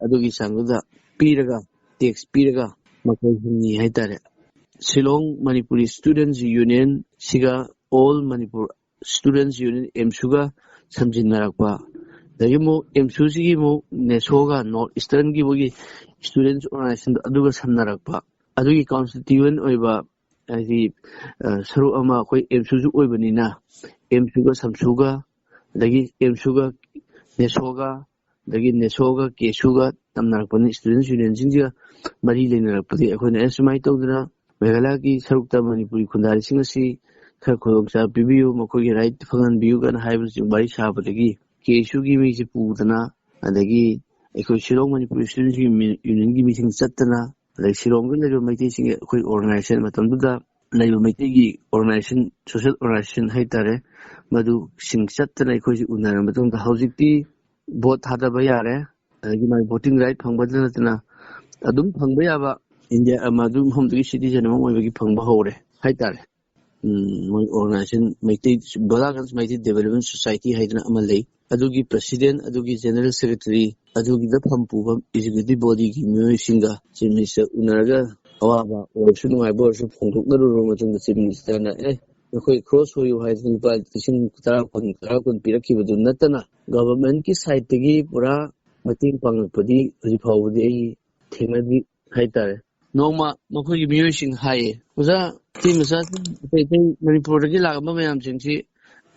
ꯑꯗꯨꯒꯤ ꯆꯥꯡꯗꯨꯗ ꯄꯤꯔꯒ, ꯇꯦꯛꯁ ꯄꯤꯔꯒ ꯃꯈꯣꯏ ꯍꯤꯡꯉꯤ ꯍꯥꯏꯇꯥꯔꯦ꯫ ꯁꯤꯂꯣꯡ ꯃꯅꯤꯄꯨꯔꯤ ꯁ꯭ꯇꯨꯗꯦꯟꯠꯁ ꯌꯨꯅꯤꯌꯟꯁꯤꯒ ꯑꯣꯜ ꯃꯅꯤꯄꯨꯔ ꯁ꯭ꯇꯨꯗꯦꯟꯠꯁ ꯌꯨꯅꯤꯌꯟ, ꯑꯦꯝꯁꯨꯒ ꯁꯝꯖꯤꯟꯅꯔꯛꯄ, ꯑꯗꯒꯤ ꯑꯃꯨꯛ ꯑꯦꯝꯁꯨꯁꯤꯒꯤ ꯑꯃꯨꯛ ꯅꯦꯁꯣꯒ, ꯅꯣꯔꯠ ꯏꯁꯇꯔꯟꯒꯤ ꯃꯣꯏꯒꯤ ꯁ꯭ꯇꯨꯗꯦꯟꯠꯁ ꯑꯣꯔꯒꯅꯥꯏꯖꯦꯁꯟꯗꯣ, ꯑꯗꯨꯒ ꯁꯝꯅꯔꯛꯄ꯫ ꯑꯗꯨꯒꯤ ꯀꯟꯁꯇꯤꯇ꯭ꯌꯨꯌꯦꯟ ꯑꯣꯏꯕ, ꯍꯥꯏꯗꯤ, ꯑ, ꯁꯔꯨꯛ ꯑꯃ ꯑꯩꯈꯣꯏ ꯑꯦꯝꯁꯨꯁꯨ ꯑꯣꯏꯕꯅꯤꯅ, ꯑꯦꯝꯁꯨꯒ ꯁꯝꯁꯨꯒ, ꯑꯗꯒꯤ ꯑꯦꯝꯁꯨꯒ ꯅꯦꯁꯣꯒ, ꯑꯗꯒꯤ ꯅꯦꯁꯣꯒ ꯀꯦꯁꯨꯒ ꯇꯝꯅꯔꯛꯄꯅꯤ꯫ ꯁ꯭ꯇꯨꯗꯦꯟꯠꯁ ꯌꯨꯅꯤꯌꯟꯁꯤꯡꯁꯤꯒ ꯃꯔꯤ ꯂꯩꯅꯔꯛꯄꯗꯤ ꯑꯩꯈꯣꯏꯅ, "ꯑꯦ, ꯁꯨꯃꯥꯏꯅ ꯇꯧꯗꯅ ꯃꯦꯘꯥꯂꯌꯥꯒꯤ ꯁꯔꯨꯛꯇ ꯃꯅꯤꯄꯨꯔꯤ ꯈꯨꯟꯗꯥꯔꯤꯁꯤꯡ ꯑꯁꯤ ꯈꯔ ꯈꯨꯗꯣꯡꯆꯥꯕ ꯄꯤꯕꯤꯌꯨ, ꯃꯈꯣꯏꯒꯤ ꯔꯥꯏꯠ ꯐꯪꯍꯟꯕꯤꯌꯨ" ꯀꯥꯏꯅ ꯍꯥꯏꯕꯅꯆꯤꯡꯕ ꯋꯥꯔꯤ ꯁꯥꯕꯗꯒꯤ ꯀꯦꯁꯨꯒꯤ ꯃꯤꯁꯦ ꯄꯨꯗꯅ, ꯑꯗꯒꯤ ꯑꯩꯈꯣꯏ ꯁꯤꯂꯣꯡ ꯃꯅꯤꯄꯨꯔ ꯁ꯭ꯇꯨꯗꯦꯟꯁ ꯌꯨꯅꯤꯌꯟꯒꯤ ꯃꯤꯇꯤꯡ ꯆꯠꯇꯅ, ꯑꯗꯩ ꯁꯤꯂꯣꯡꯗ ꯂꯩꯔꯤꯕ ꯃꯩꯇꯩꯁꯤꯡꯒꯤ ꯑꯩꯈꯣꯏ ꯑꯣꯔꯒꯅꯥꯏꯖꯦꯁꯟ, ꯃꯇꯝꯗꯨꯗ ꯂꯩꯕ ꯃꯩꯇꯩꯒꯤ ꯑꯣꯔꯒꯅꯥꯏꯖꯦꯁꯟ, ꯁꯣꯁꯦꯜ ꯑꯣꯔꯒꯅꯥꯏꯖꯦꯁꯟ ꯍꯥꯏꯇꯥꯔꯦ, ꯃꯗꯨꯁꯤꯡ ꯆꯠꯇꯅ ꯑꯩꯈꯣꯏꯁꯤ ꯎꯅꯔꯕ ꯃꯇꯨꯡꯗ ꯍꯧꯖꯤꯛꯇꯤ ꯚꯣꯠ ꯊꯥꯗꯕ ꯌꯥꯔꯦ꯫ ꯑꯗꯒꯤ ꯃꯥꯒꯤ ꯚꯣꯇꯤꯡ ꯔꯥꯏꯠ ꯐꯪꯕꯗ ꯅꯠꯇꯅ ꯑꯗꯨꯝ ꯐꯪꯕ ꯌꯥꯕ ꯏꯟꯗꯤꯌꯥ, ꯃꯗꯨ ꯃꯐꯝꯗꯨꯒꯤ ꯁꯤꯇꯤꯖꯦꯟ ꯑꯃ ꯑꯣꯏꯕꯒꯤ ꯐꯪꯕ ꯍꯧꯔꯦ ꯍꯥꯏꯇꯥꯔꯦ꯫ ꯎꯝ, ꯃꯣꯏ organisation Meitei, Bolaganj Meitei development society ꯍꯥꯏꯗꯅ ꯑꯃ ꯂꯩ꯫ ꯑꯗꯨꯒꯤ ꯄ꯭ꯔꯁꯤꯗꯦꯟ, ꯑꯗꯨꯒꯤ ꯖꯦꯅꯔꯦꯜ ꯁꯦꯀ꯭ꯔꯦꯇꯔꯤ, ꯑꯗꯨꯒꯤꯗ ꯐꯝ ꯄꯨꯕ ꯑꯦꯛꯖꯤꯀ꯭ꯌꯨꯇꯤꯚ ꯕꯣꯗꯤꯒꯤ ꯃꯤꯑꯣꯏꯁꯤꯡꯒ ꯆꯤꯐ ꯃꯤꯅꯤꯁꯇꯔ ꯎꯅꯔꯒ ꯑꯋꯥꯕ ꯑꯣꯏꯔꯁꯨ ꯅꯨꯡꯉꯥꯏꯕ ꯑꯣꯏꯔꯁꯨ ꯐꯣꯡꯗꯣꯛꯅꯔꯨꯔꯕ ꯃꯇꯨꯡꯗ ꯆꯤꯐ ꯃꯤꯅꯤꯁꯇꯔꯅ, "ꯑꯦ, ꯅꯈꯣꯏ ꯀ꯭ꯔꯣꯁ ꯑꯣꯏꯌꯨ" ꯍꯥꯏꯗꯅ ꯂꯨꯄꯥ ꯂꯤꯁꯤꯡ ꯇꯔꯥ, ꯀꯨꯟ, ꯇꯔꯥ, ꯀꯨꯟ ꯄꯤꯔꯛꯈꯤꯕꯗꯨ ꯅꯠꯇꯅ ꯒꯚꯔꯟꯃꯦꯟꯠꯀꯤ ꯁꯥꯏꯠꯇꯒꯤ ꯄꯨꯔꯥ ꯃꯇꯦꯡ ꯄꯥꯡꯂꯛꯄꯗꯤ ꯍꯧꯖꯤꯛ ꯐꯥꯎꯕꯗꯤ ꯑꯩ ꯊꯦꯡꯅꯗ꯭ꯔꯤ ꯍꯥꯏꯇꯥꯔꯦ꯫ ꯅꯣꯡꯃ ꯃꯈꯣꯏꯒꯤ ꯃꯤꯑꯣꯏꯁꯤꯡ ꯍꯥꯏꯌꯦ, "ꯑꯣꯖꯥ, ꯃꯩꯇꯩ ꯃꯆꯥꯁꯤꯡ, ꯑꯇꯩ ꯑꯇꯩ ꯃꯅꯤꯄꯨꯔꯗꯒꯤ ꯂꯥꯛꯂꯝꯕ ꯃꯌꯥꯝꯁꯤꯡꯁꯤ,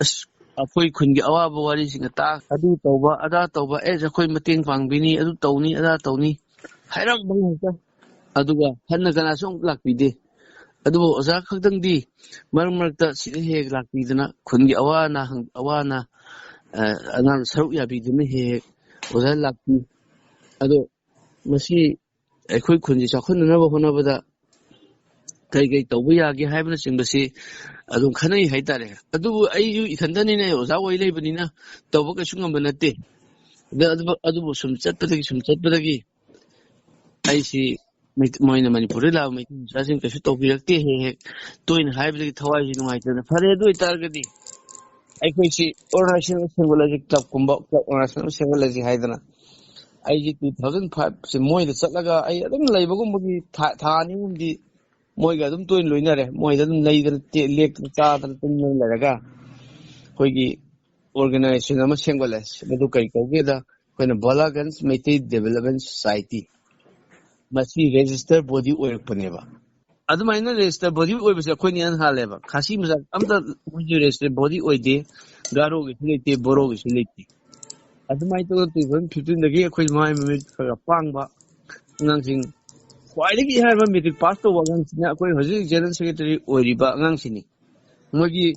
ꯑꯁ, ꯑꯩꯈꯣꯏ ꯈꯨꯟꯒꯤ ꯑꯋꯥꯕ ꯋꯥꯔꯤꯁꯤꯡ ꯑꯇꯥ, ꯑꯗꯨ ꯇꯧꯕ, ꯑꯗꯥ ꯇꯧꯕ, ꯑꯦ, ꯑꯩꯈꯣꯏ ꯃꯇꯦꯡ ꯄꯥꯡꯕꯤꯅꯤ, ꯑꯗꯨ ꯇꯧꯅꯤ, ꯑꯗꯥ ꯇꯧꯅꯤ" ꯍꯥꯏꯔꯝꯕ ꯉꯥꯛꯇ꯫ ꯑꯗꯨꯒ ꯍꯟꯅ ꯀꯅꯥꯁꯨ ꯑꯃꯨꯛ ꯂꯥꯛꯄꯤꯗꯦ꯫ ꯑꯗꯨꯕꯨ ꯑꯣꯖꯥ ꯈꯛꯇꯪꯗꯤ ꯃꯔꯛ ꯃꯔꯛꯇ ꯁꯤꯗ ꯍꯦꯛ ꯍꯦꯛ ꯂꯥꯛꯄꯤꯗꯅ ꯈꯨꯟꯒꯤ ꯑꯋꯥ ꯑꯅꯥ ꯍꯪ-, ꯑꯋꯥ ꯑꯅꯥ, ꯑ, ꯑꯅꯥꯗ ꯁꯔꯨꯛ ꯌꯥꯕꯤꯗꯨꯅ ꯍꯦꯛ ꯍꯦꯛ ꯑꯣꯖꯥ ꯂꯥꯛꯄꯤ꯫ ꯑꯗꯣ ꯃꯁꯤ ꯑꯩꯈꯣꯏ ꯈꯨꯟꯁꯤ ꯆꯥꯎꯈꯠꯅꯅꯕ ꯍꯣꯠꯅꯕꯗ ꯀꯩ ꯀꯩ ꯇꯧꯕ ꯌꯥꯒꯦ ꯍꯥꯏꯕꯅꯆꯤꯡꯕꯁꯤ ꯑꯗꯨꯝ ꯈꯟꯅꯩ ꯍꯥꯏꯇꯥꯔꯦ꯫ ꯑꯗꯨꯕꯨ ꯑꯩꯁꯨ ꯏꯊꯟꯇꯅꯤꯅ, ꯑꯣꯖꯥ ꯑꯣꯏ ꯂꯩꯕꯅꯤꯅ ꯇꯧꯕ ꯀꯩꯁꯨ ꯉꯝꯕ ꯅꯠꯇꯦ꯫ ꯑꯗ-, ꯑꯗꯨꯕꯨ, ꯑꯗꯨꯕꯨ ꯁꯨꯝ ꯆꯠꯄꯗꯒꯤ, ꯁꯨꯝ ꯆꯠꯄꯗꯒꯤ ꯑꯩꯁꯤ ꯃꯩ-, ꯃꯣꯏꯅ ꯃꯅꯤꯄꯨꯔꯗ ꯂꯥꯛꯄ ꯃꯩꯇꯩ ꯃꯆꯥꯁꯤꯡ ꯀꯩꯁꯨ ꯇꯧꯕꯤꯔꯛꯇꯦ, ꯍꯦꯛ ꯍꯦꯛ ꯇꯣꯏꯅ ꯍꯥꯏꯕꯗꯒꯤ ꯊꯋꯥꯏꯁꯤ ꯅꯨꯡꯉꯥꯏꯇꯗꯅ, "ꯐꯔꯦ, ꯑꯗꯨ ꯑꯣꯏꯇꯥꯔꯒꯗꯤ ꯑꯩꯈꯣꯏꯁꯤ ꯑꯣꯔꯒꯅꯥꯏꯖꯦꯁꯟ ꯑꯃ ꯁꯦꯝꯒꯠꯂꯁꯤ, ꯀ꯭ꯂꯕꯀꯨꯝꯕ, ꯀ꯭ꯂꯕ ꯑꯣꯔꯒꯅꯥꯏꯖꯦꯁꯟ ꯑꯃ ꯁꯦꯝꯒꯠꯂꯁꯤ" ꯍꯥꯏꯗꯅ ꯑꯩꯁꯤ two thousand five ꯁꯦ ꯃꯣꯏꯗ ꯆꯠꯂꯒ ꯑꯩ ꯑꯗꯨꯝ ꯂꯩꯕꯒꯨꯝꯕꯒꯤ ꯊꯥ, ꯊꯥ ꯑꯅꯤ ꯑꯍꯨꯝꯗꯤ ꯃꯣꯏꯒ ꯑꯗꯨꯝ ꯇꯣꯏꯅ ꯂꯣꯏꯅꯔꯦ꯫ ꯃꯣꯏꯗ ꯑꯗꯨꯝ ꯂꯩꯗꯅ, ꯇꯦ-, ꯂꯦꯛꯇꯅ, ꯆꯥꯗꯅ, ꯇꯨꯝꯗꯅ ꯂꯩꯔꯒ ꯑꯩꯈꯣꯏꯒꯤ ꯑꯣꯔꯒꯅꯥꯏꯖꯦꯁꯟ ꯑꯃ ꯁꯦꯝꯒꯠꯂꯦ꯫ ꯃꯗꯨ ꯀꯔꯤ ꯀꯧꯒꯦꯗ, ꯑꯩꯈꯣꯏꯅ ꯕꯣꯂꯥꯒꯟꯖ ꯃꯩꯇꯩ ꯗꯦꯕꯂꯞꯃꯦꯟ ꯁꯣꯁꯥꯏꯇꯤ꯫ ꯃꯁꯤ ꯔꯦꯖꯤꯁꯇꯔ ꯕꯣꯗꯤ ꯑꯣꯏꯔꯛꯄꯅꯦꯕ꯫ ꯑꯗꯨꯃꯥꯏꯅ ꯔꯦꯖꯤꯁꯇꯔ ꯕꯣꯗꯤ ꯑꯣꯏꯕꯁꯦ ꯑꯩꯈꯣꯏꯅ ꯏꯍꯥꯟ ꯍꯥꯜꯂꯦꯕ꯫ ꯈꯥꯁꯤ ꯃꯆꯥ ꯑꯝꯇ ꯃꯣꯏꯁꯨ ꯔꯦꯖꯤꯁꯇꯔ ꯕꯣꯗꯤ ꯑꯣꯏꯗꯦ, ꯒꯥꯔꯣꯒꯤꯁꯨ ꯂꯩꯇꯦ, ꯕꯣꯔꯣꯒꯤꯁꯨ ꯂꯩꯇꯦ꯫ ꯑꯗꯨꯃꯥꯏꯅ ꯇꯧꯗꯅ two thousand fifteen ꯗꯒꯤ ꯑꯩꯈꯣꯏ ꯃꯍꯩ ꯃꯃꯤꯠ ꯈꯔ ꯈꯔ ꯄꯥꯡꯕ ꯑꯉꯥꯡꯁꯤꯡ, ꯈ꯭ꯋꯥꯏꯗꯒꯤ ꯏꯍꯥꯟꯕ ꯃꯦꯇ꯭ꯔꯤꯛ ꯄꯥꯁ ꯇꯧꯕ ꯑꯉꯥꯡꯁꯤꯅ ꯑꯩꯈꯣꯏ ꯍꯧꯖꯤꯛ ꯖꯦꯅꯔꯦꯜ ꯁꯦꯀ꯭ꯔꯦꯇꯔꯤ ꯑꯣꯏꯔꯤꯕ ꯑꯉꯥꯡꯁꯤꯅꯤ꯫ ꯃꯣꯏꯒꯤ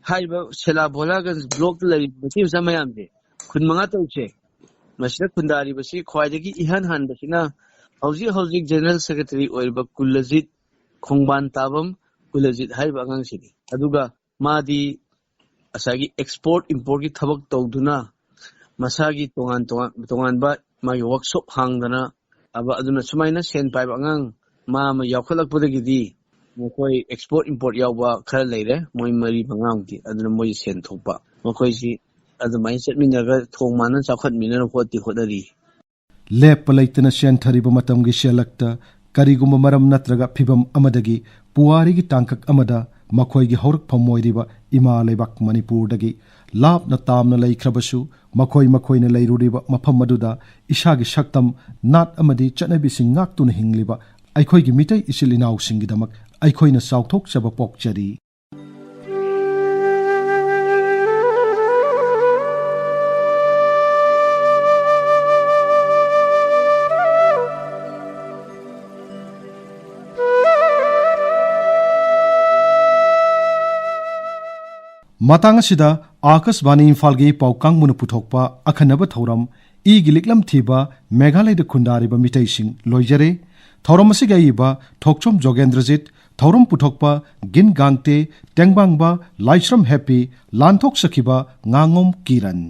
ꯍꯥꯏꯔꯤꯕ ꯁꯦꯂꯥ ꯚꯣꯂꯥꯒꯟꯖ ꯕ꯭ꯂꯣꯛꯇ ꯂꯩꯔꯤꯕ ꯃꯩꯇꯩ ꯃꯆꯥ ꯃꯌꯥꯝꯁꯦ, ꯈꯨꯟ ꯃꯉꯥ ꯇꯔꯨꯛꯁꯦ, ꯃꯁꯤꯗ ꯈꯨꯟꯗꯥꯔꯤꯕꯁꯤ ꯈ꯭ꯋꯥꯏꯗꯒꯤ ꯏꯍꯥꯟ ꯍꯥꯟꯕꯁꯤꯅ ꯍꯧꯖꯤꯛ ꯍꯧꯖꯤꯛ ꯖꯦꯅꯔꯦꯜ ꯁꯦꯀ꯭ꯔꯦꯇꯔꯤ ꯑꯣꯏꯔꯤꯕ ꯀꯨꯂꯖꯤꯠ, ꯈꯣꯡꯕꯥꯟ ꯇꯥꯕꯝ ꯀꯨꯂꯖꯤꯠ ꯍꯥꯏꯔꯤꯕ ꯑꯉꯥꯡꯁꯤꯅꯤ꯫ ꯑꯗꯨꯒ ꯃꯥꯗꯤ ꯉꯁꯥꯏꯒꯤ ꯑꯦꯛꯁꯄꯣꯔꯠ ꯏꯝꯄꯣꯔꯠꯀꯤ ꯊꯕꯛ ꯇꯧꯗꯨꯅ ꯃꯁꯥꯒꯤ ꯇꯣꯉꯥꯟ ꯇꯣꯉꯥꯟ ꯇꯣꯉꯥꯟꯕ ꯃꯥꯒꯤ ꯋꯥꯔꯛꯁꯣꯞ ꯍꯥꯡꯗꯅ ꯑꯕ-, ꯑꯗꯨꯅ ꯁꯨꯃꯥꯏꯅ ꯁꯦꯟ ꯄꯥꯏꯕ ꯑꯉꯥꯡ ꯃꯥ ꯑꯃ ꯌꯥꯎꯈꯠꯂꯛꯄꯗꯒꯤꯗꯤ ꯃꯈꯣꯏ ꯑꯦꯛꯁꯄꯣꯔꯠ ꯏꯝꯄꯣꯔꯠ ꯌꯥꯎꯕ ꯈꯔ ꯂꯩꯔꯦ, ꯃꯣꯏ ꯃꯔꯤ ꯃꯉꯥꯃꯨꯛꯇꯤ꯫ ꯑꯗꯨꯅ ꯃꯣꯏ ꯁꯦꯟ ꯊꯣꯛꯄ, ꯃꯈꯣꯏꯁꯤ ꯑꯗꯨꯃꯥꯏꯅ ꯆꯠꯃꯤꯟꯅꯔꯒ ꯊꯣꯡ ꯃꯥꯟꯅ ꯆꯥꯎꯈꯠꯃꯤꯟꯅꯅꯕ ꯍꯣꯠꯇꯤ ꯍꯣꯠꯅꯔꯤ꯫ ꯂꯦꯞꯄ ꯂꯩꯇꯅ ꯆꯦꯟꯊꯔꯤꯕ ꯃꯇꯝꯒꯤ ꯁꯦꯜꯂꯛꯇ ꯀꯔꯤꯒꯨꯝꯕ ꯃꯔꯝ ꯅꯠꯇ꯭ꯔꯒ ꯐꯤꯚꯝ ꯑꯃꯗꯒꯤ ꯄꯨꯋꯥꯔꯤꯒꯤ ꯇꯥꯡꯀꯛ ꯑꯃꯗ ꯃꯈꯣꯏꯒꯤ ꯍꯧꯔꯛꯐꯝ ꯑꯣꯏꯔꯤꯕ ꯏꯃꯥ ꯂꯩꯕꯥꯛ ꯃꯅꯤꯄꯨꯔꯗꯒꯤ ꯂꯥꯞꯅ ꯇꯥꯝꯅ ꯂꯩꯈ꯭ꯔꯕꯁꯨ, ꯃꯈꯣꯏ ꯃꯈꯣꯏꯅ ꯂꯩꯔꯨꯔꯤꯕ ꯃꯐꯝ ꯑꯗꯨꯗ ꯏꯁꯥꯒꯤ ꯁꯛꯇꯝ, ꯅꯥꯠ ꯑꯃꯗꯤ ꯆꯠꯅꯕꯤꯁꯤꯡ ꯉꯥꯛꯇꯨꯅ ꯍꯤꯡꯂꯤꯕ ꯑꯩꯈꯣꯏꯒꯤ ꯃꯤꯇꯩ ꯏꯆꯤꯜ ꯏꯅꯥꯎꯁꯤꯡꯒꯤꯗꯃꯛ ꯑꯩꯈꯣꯏꯅ ꯆꯥꯎꯊꯣꯛꯆꯕ ꯄꯣꯛꯆꯔꯤ꯫ ꯃꯇꯥꯡ ꯑꯁꯤꯗ ꯑꯥꯀꯥꯁꯕꯥꯅꯤ ꯏꯝꯐꯥꯜꯒꯤ ꯄꯥꯎ ꯀꯥꯡꯕꯨꯅ ꯄꯨꯊꯣꯛꯄ ꯑꯈꯟꯅꯕ ꯊꯧꯔꯝ ꯏꯒꯤ ꯂꯤꯛꯂꯝ ꯊꯤꯕ ꯃꯦꯘꯥꯂꯌꯗ ꯈꯨꯟꯗꯥꯔꯤꯕ ꯃꯤꯇꯩꯁꯤꯡ ꯂꯣꯏꯖꯔꯦ꯫ ꯊꯧꯔꯝ ꯑꯁꯤꯒꯤ ꯑꯏꯕ ꯊꯣꯛꯆꯣꯝ ꯖꯣꯒꯦꯟꯗ꯭ꯔꯖꯤꯠ, ꯊꯧꯔꯝ ꯄꯨꯊꯣꯛꯄ ꯒꯤꯟ ꯒꯥꯡꯇꯦ, ꯇꯦꯡꯕꯥꯡꯕ ꯂꯥꯏꯁ꯭ꯔꯝ ꯍꯦꯄꯤ, ꯂꯥꯟꯊꯣꯛꯆꯈꯤꯕ ꯉꯥꯉꯣꯝ ꯀꯤꯔꯟ꯫